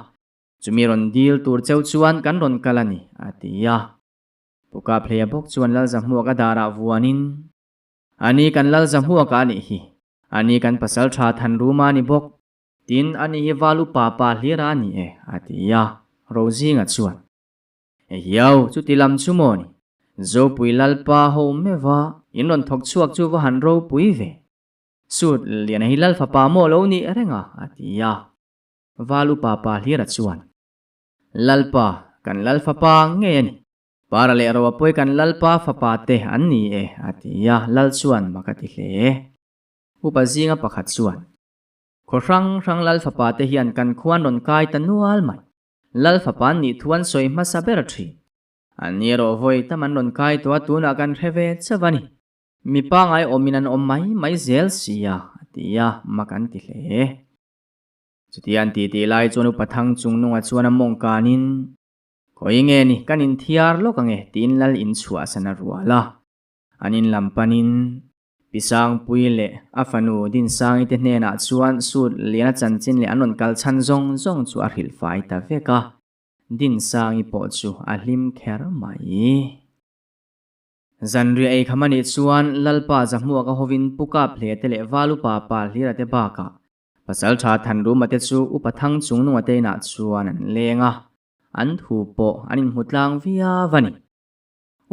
chumi rawn dil tur cheu chuan kan rawn kal a ni, a ti a. Pu Kaphleia bawk chuan Lal Zahmuaka darah vuanin, A ni kan Lal Zahmuaka a nih hi, A ni kan pasal tha Thanruma a ni bawk. Tin, a ni hi val upa pa hlira a ni e, a ti a. Rozinga chuan, Ehiau, chuti lam chu maw ni? Zopui Lalpa ho meuh a, in rawn thawk chhuak chu va han ropui ve. Sut Liana hi Lal fapa maw lo nih reng a, a ti a. Val upa pa hlira chuan, Lalpa, kan Lal fapa ngei a ni. Para leh Roa pawi kan Lalpa fapa te an ni e, a ti a, Lal chuan mak a ti hle. Upa zinga pakhat chuan. Khaw hrang hrang Lal fapa te hian kan khua an rawn kai ta nual mai. Lal fapa an nih thu an sawi hmasa ber thin. An ni erawh vawi tam an rawn kai tawh a tunah kan hre ve chauh a ni. Mi pangai awmin an awm mai mai zel sia a ti a, mak an ti hle. Chutia an titi lai chuan Upa Thang Chungnunga chuan a mawng kanin, Khawi nge ni, kan inthiar lawk ange tiin Lal inchhuahsan a rual a. An in lam panin Pi Sangpui leh a fanu Dinsangi te hnenah chuan suit lian a chanchin leh an rawn kal chhan zawng zawng chu a hrilh fai ta vek a, Dinsangi pawh chu a hlim kher mai. Zanriah ei kham a nih chuan Lalpa Zahmuaka hovin Pu Kap hle te leh Valupa Pa Hlira te bakah Pasaltha Thanruma te chu Upa Thang Chungnunga te inah chuan an leng a, an thu pawh an inhmu tlang viau a ni.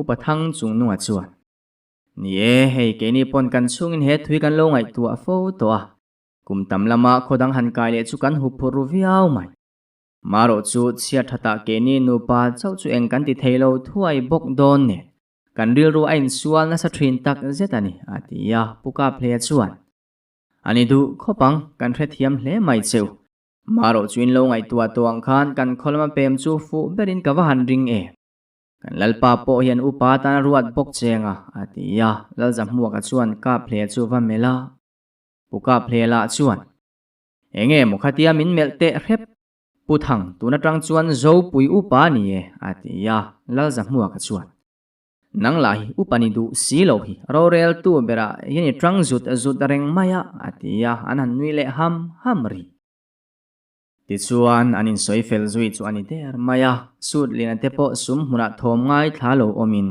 Upa Thang Chungnunga chuan, Ni e, hei keini pawn kan chhungin he thui kan lo ngaihtuah fo tawh a, kum tam lama khaw dang han kai leh chu kan hup phur ru viau mai. Marawh chu chhiat thatah keini nupa chauh chu eng kan ti thei lo thuai bawk dawn nen kan rilru a insual nasa thin tak zet a ni, a ti a, Pu Kaphleia chuan, A ni duh khawp ang, kan hrethiam hle mai cheu. Marawh chu in lo ngaihtuah tawh ang khan kan khaw lama pem chu fuh berin ka va han ring em. Kan Lalpa pawh hian upa tan a ruat bawk cheng a, a ti a, Lalzahmuaka chuan Kaphlea chu va melh a. Pu Kaphlea lah chuan, Enge maw khatia min melh teh hrep? Pu Thang, tun atang chuan Zopui upa a ni e, a ti a, Lalzahmuaka chuan, Nang lah hi upa ni duh si lo hi, roreltu berah hian i tang zut zut reng mai a, a ti a, an han nui leh ham ham rih. Tichuan, an insawi fel zui chu a ni der mai a, suit liana te pawh sum hmunah thawm ngaithla lo awmin,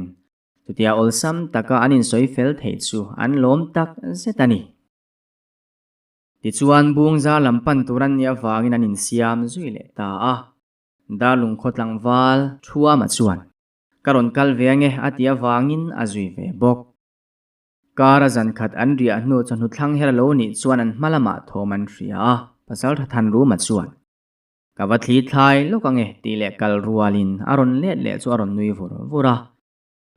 chutia awlsam taka an insawi fel theih chu an lawm tak zet a ni. Tichuan, Bungzar lam pan tur an nih avangin an insiam zui leh ta a. Darlung khaw tlangval Thuama chuan, Ka rawn kal ve ange a ti avangin a zui ve bawk. Kar a zan khat an riah hnu chawhnu thlang her a lo nih chuan an hma lamah thawm an hria a, Pasaltha Thanruma chuan, Ka va thli thlai lawk ange tih leh kal rualin a rawn let leh chu a rawn nui vur vur a.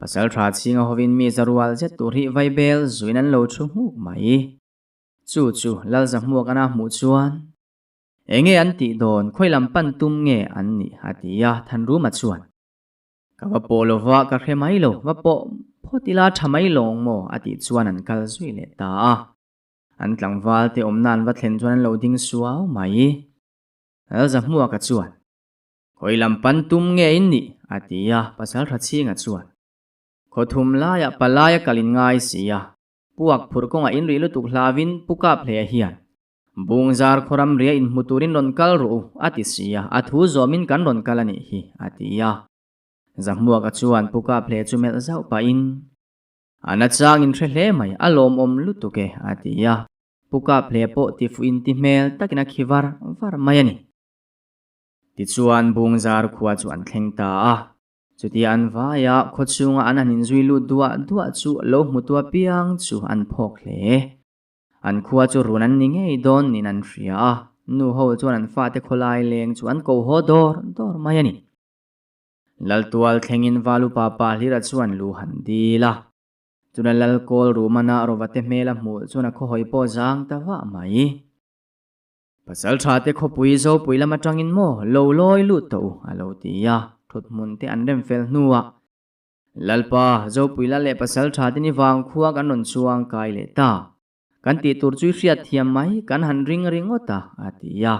Pasaltha chhinga hovin mi za rual zet tur hi vaibel zuin an lo thu nghuk mai. Chu chu Lalzahmuak ana hmuh chuan, Enge an tih dawn, khawi lam pan tum nge an nih? a ti a, Thanruma chuan, Ka va pawh lo va, ka hre mai lo, va pawh phawt ila tha mai lawng maw? a tih chuan an kal zui leh ta a. An tlangval te awmna an va thlen chuan an lo ding suau mai. Lalzahmuaka chuan, Khawi lam pan tum nge in nih? a ti a, Pasaltha Chhinga chuan, Khaw thum laiah palai a kal in ngai si a, puak phurh kawngah in rih lutuk hlavin Pu Kaphleia hian Bungzar khawram ria inhmu turin rawn kal rawh u, a ti si a, a thu zawmin kan rawn kal a nih hi, a ti a. Zahmuaka chuan Pu Kaphle chu melh zauh pahin, A na chang in hre hle mai, a lawmawm lutuk e, a ti a. Pu Kaphle pawh ti fuh in ti hmel takin a khi var var mai a ni. Tichuan Bungzar khua chu an thleng ta a. Chutia an vai a, khaw chhunga an han inzui lut duah duah chu lo hmutu apiang chu an phawk hle. An khua chu run an ni ngei dawn niin an hria a, nu ho chuan an fate khawlai leng chu an ko haw dawr dawr mai a ni. Laltual thlengin Valupa pa Hlira chuan lu han dil a, chuna Lal kawl Rumana Rovate hmel a hmuh chuan a khawhawi pawh zang ta vah mai. Pasaltha te khawpui Zopui lam atangin maw lo lawi lut tawh u a lo ti a, thuthmun te an rem fel hnuah Lalpa, Zopui la leh pasal tha te ni vang khua kan rawn chuang kai leh ta. Kan tih tur chu i hriat thiam mai, kan han ring ringawt a, a ti a.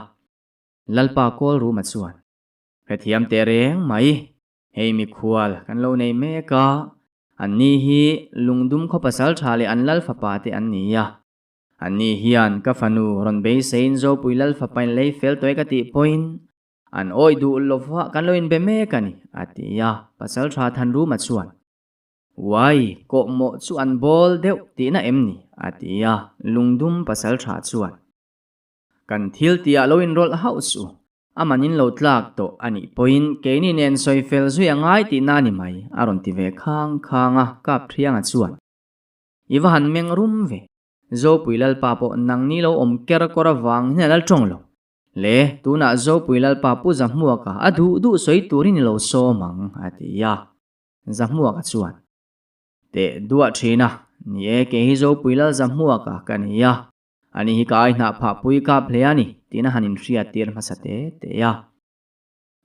Lalpa kawl ruma chuan, Hrethiam teh reng mai, hei mikhual kan lo nei mek a, an ni hi lungdum khaw pasal tha leh an lal fapa te an ni a. An ni hian ka fanu rawn beiseiin Zopui lal fapain lei fel tawh e ka tih pawhin An awih duh lova kan lo inbe mek a ni, a ti a. Pasaltha Thanruma chuan, Uai, kawhmawh chu an bawl deuh tihna em ni? a ti a. Lungdum Pasaltha chuan, Kan thil tihah lo inrawlh hauh suh, a man in lo tlak tawh a nih pawhin keini nen sawi fel zui a ngai tihna a ni mai, a rawn ti ve khang khang a. Kapthianga chuan, I va han meng rum ve, Zopui Lalpa pawh nangni lo awm ker kawr avang hian a lal tawng lo. Le, tunah Zopui Lalpa Pu Zahmuaka a duh duh sawi turin i lo sawm ang, a ti a. Zahmuaka chuan, Teh duah thin a, ni e, kei hi Zopui Lal Zahmuaka ka ni a. Ani hi ka ai hnah phah pui kap hle a ni, tiin a han inhriat tir hmasa te te a.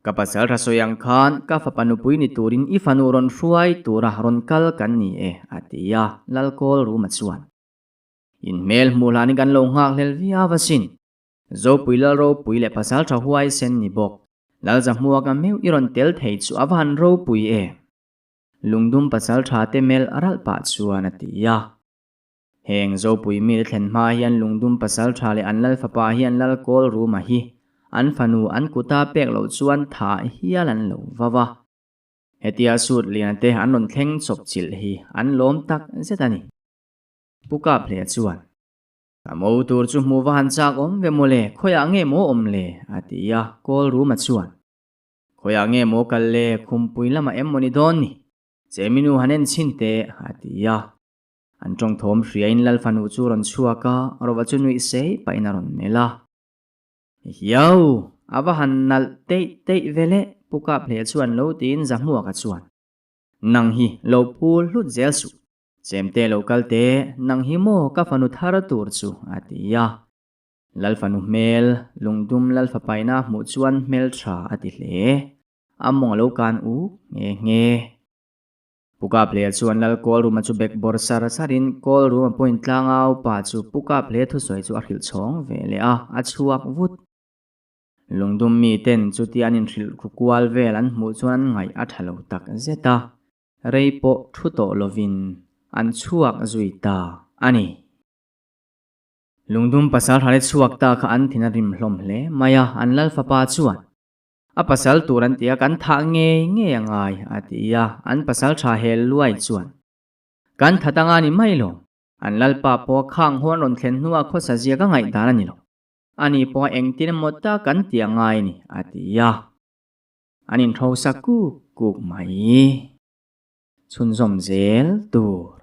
Ka pasal tha sawi ang khan ka fapa nupui ni turin i fanu rawn hruai tura rawn kal kan ni e, a ti a, Lalkawl Ruma chuan. In hmel hmuh hlanin kan lo nghak hlel viau asin. Zopui Lal ropui leh pasal tha huaisen ni bawk. Lal Zahmuaka meuh i rawn tel thei chu a va han ropui e. Lungdum pasal tha te melh ralh pah chuan a ti a. Heng Zopui mite thlen hma hian Lungdum pasal tha leh an Lal fapa hian Lal Kawl Ruma hi an fanu an kuta pek loh chuan thah hial an lo va va. Hetia sut liana te an rawn thleng chawp chilh hi an lawm tak zet a ni. Pu Kaphlea chuan, Ka mo tur chu hmuh va han chak awm ve mawle, khawiah nge maw awm le? a ti a, Kawl Ruma chuan, Khawiah nge maw kal le, khumpui lamah em maw ni dawn ni? Cheminu han en chhin teh, a ti a. An tawng thawm hriain Lal fanu chu rawn chhuak a, Rova chu nuih sei pahin a rawn melh a. Hiau! A va han nalh teih teih ve le, Pu Kaphlea chuan lo tiin Zahmuaka chuan, Nang hi lo phul hlut zel suh. Chemte lo kal teh, nang hi maw ka fanu thar tur chu, a ti a. Lal fanu hmel, lungdum Lal fapaina hmuh chuan hmel tha a ti hle. A mawng a lo kan uk nghe nghe. Pu Kaphlea chuan Lal Kawlruma chu bek bawr sar sarin Kawlruma pawhin tlangau pa chu Pu Kaphlea thusawi chu a hrilh chhawng ve leh a, a chhuak vut. Lungdum miten chutia an inhrilh ru kual vel an hmuh chuan an ngaih a tha lo tak zet a. Rei pawh thu tawh lovin an chhuak zui ta a ni. Lungdum pasal hale chhuak ta kha an thin a rim hlawm hle mai a, an lal fapa chuan, A pasal tur an ti a, kan thah ngei ngei a ngai, a ti a, an pasal tha hel luai chuan, Kan that anga ni mai lo, an lalpa pawh khang haw an rawn thlen hnuah khawsa zia ka ngaihdan a ni lo, ani pawh engtin emaw tak kan ti a ngai ni, a ti a. An inhrosa kuk kuk mai. Chhunzawm zel tur.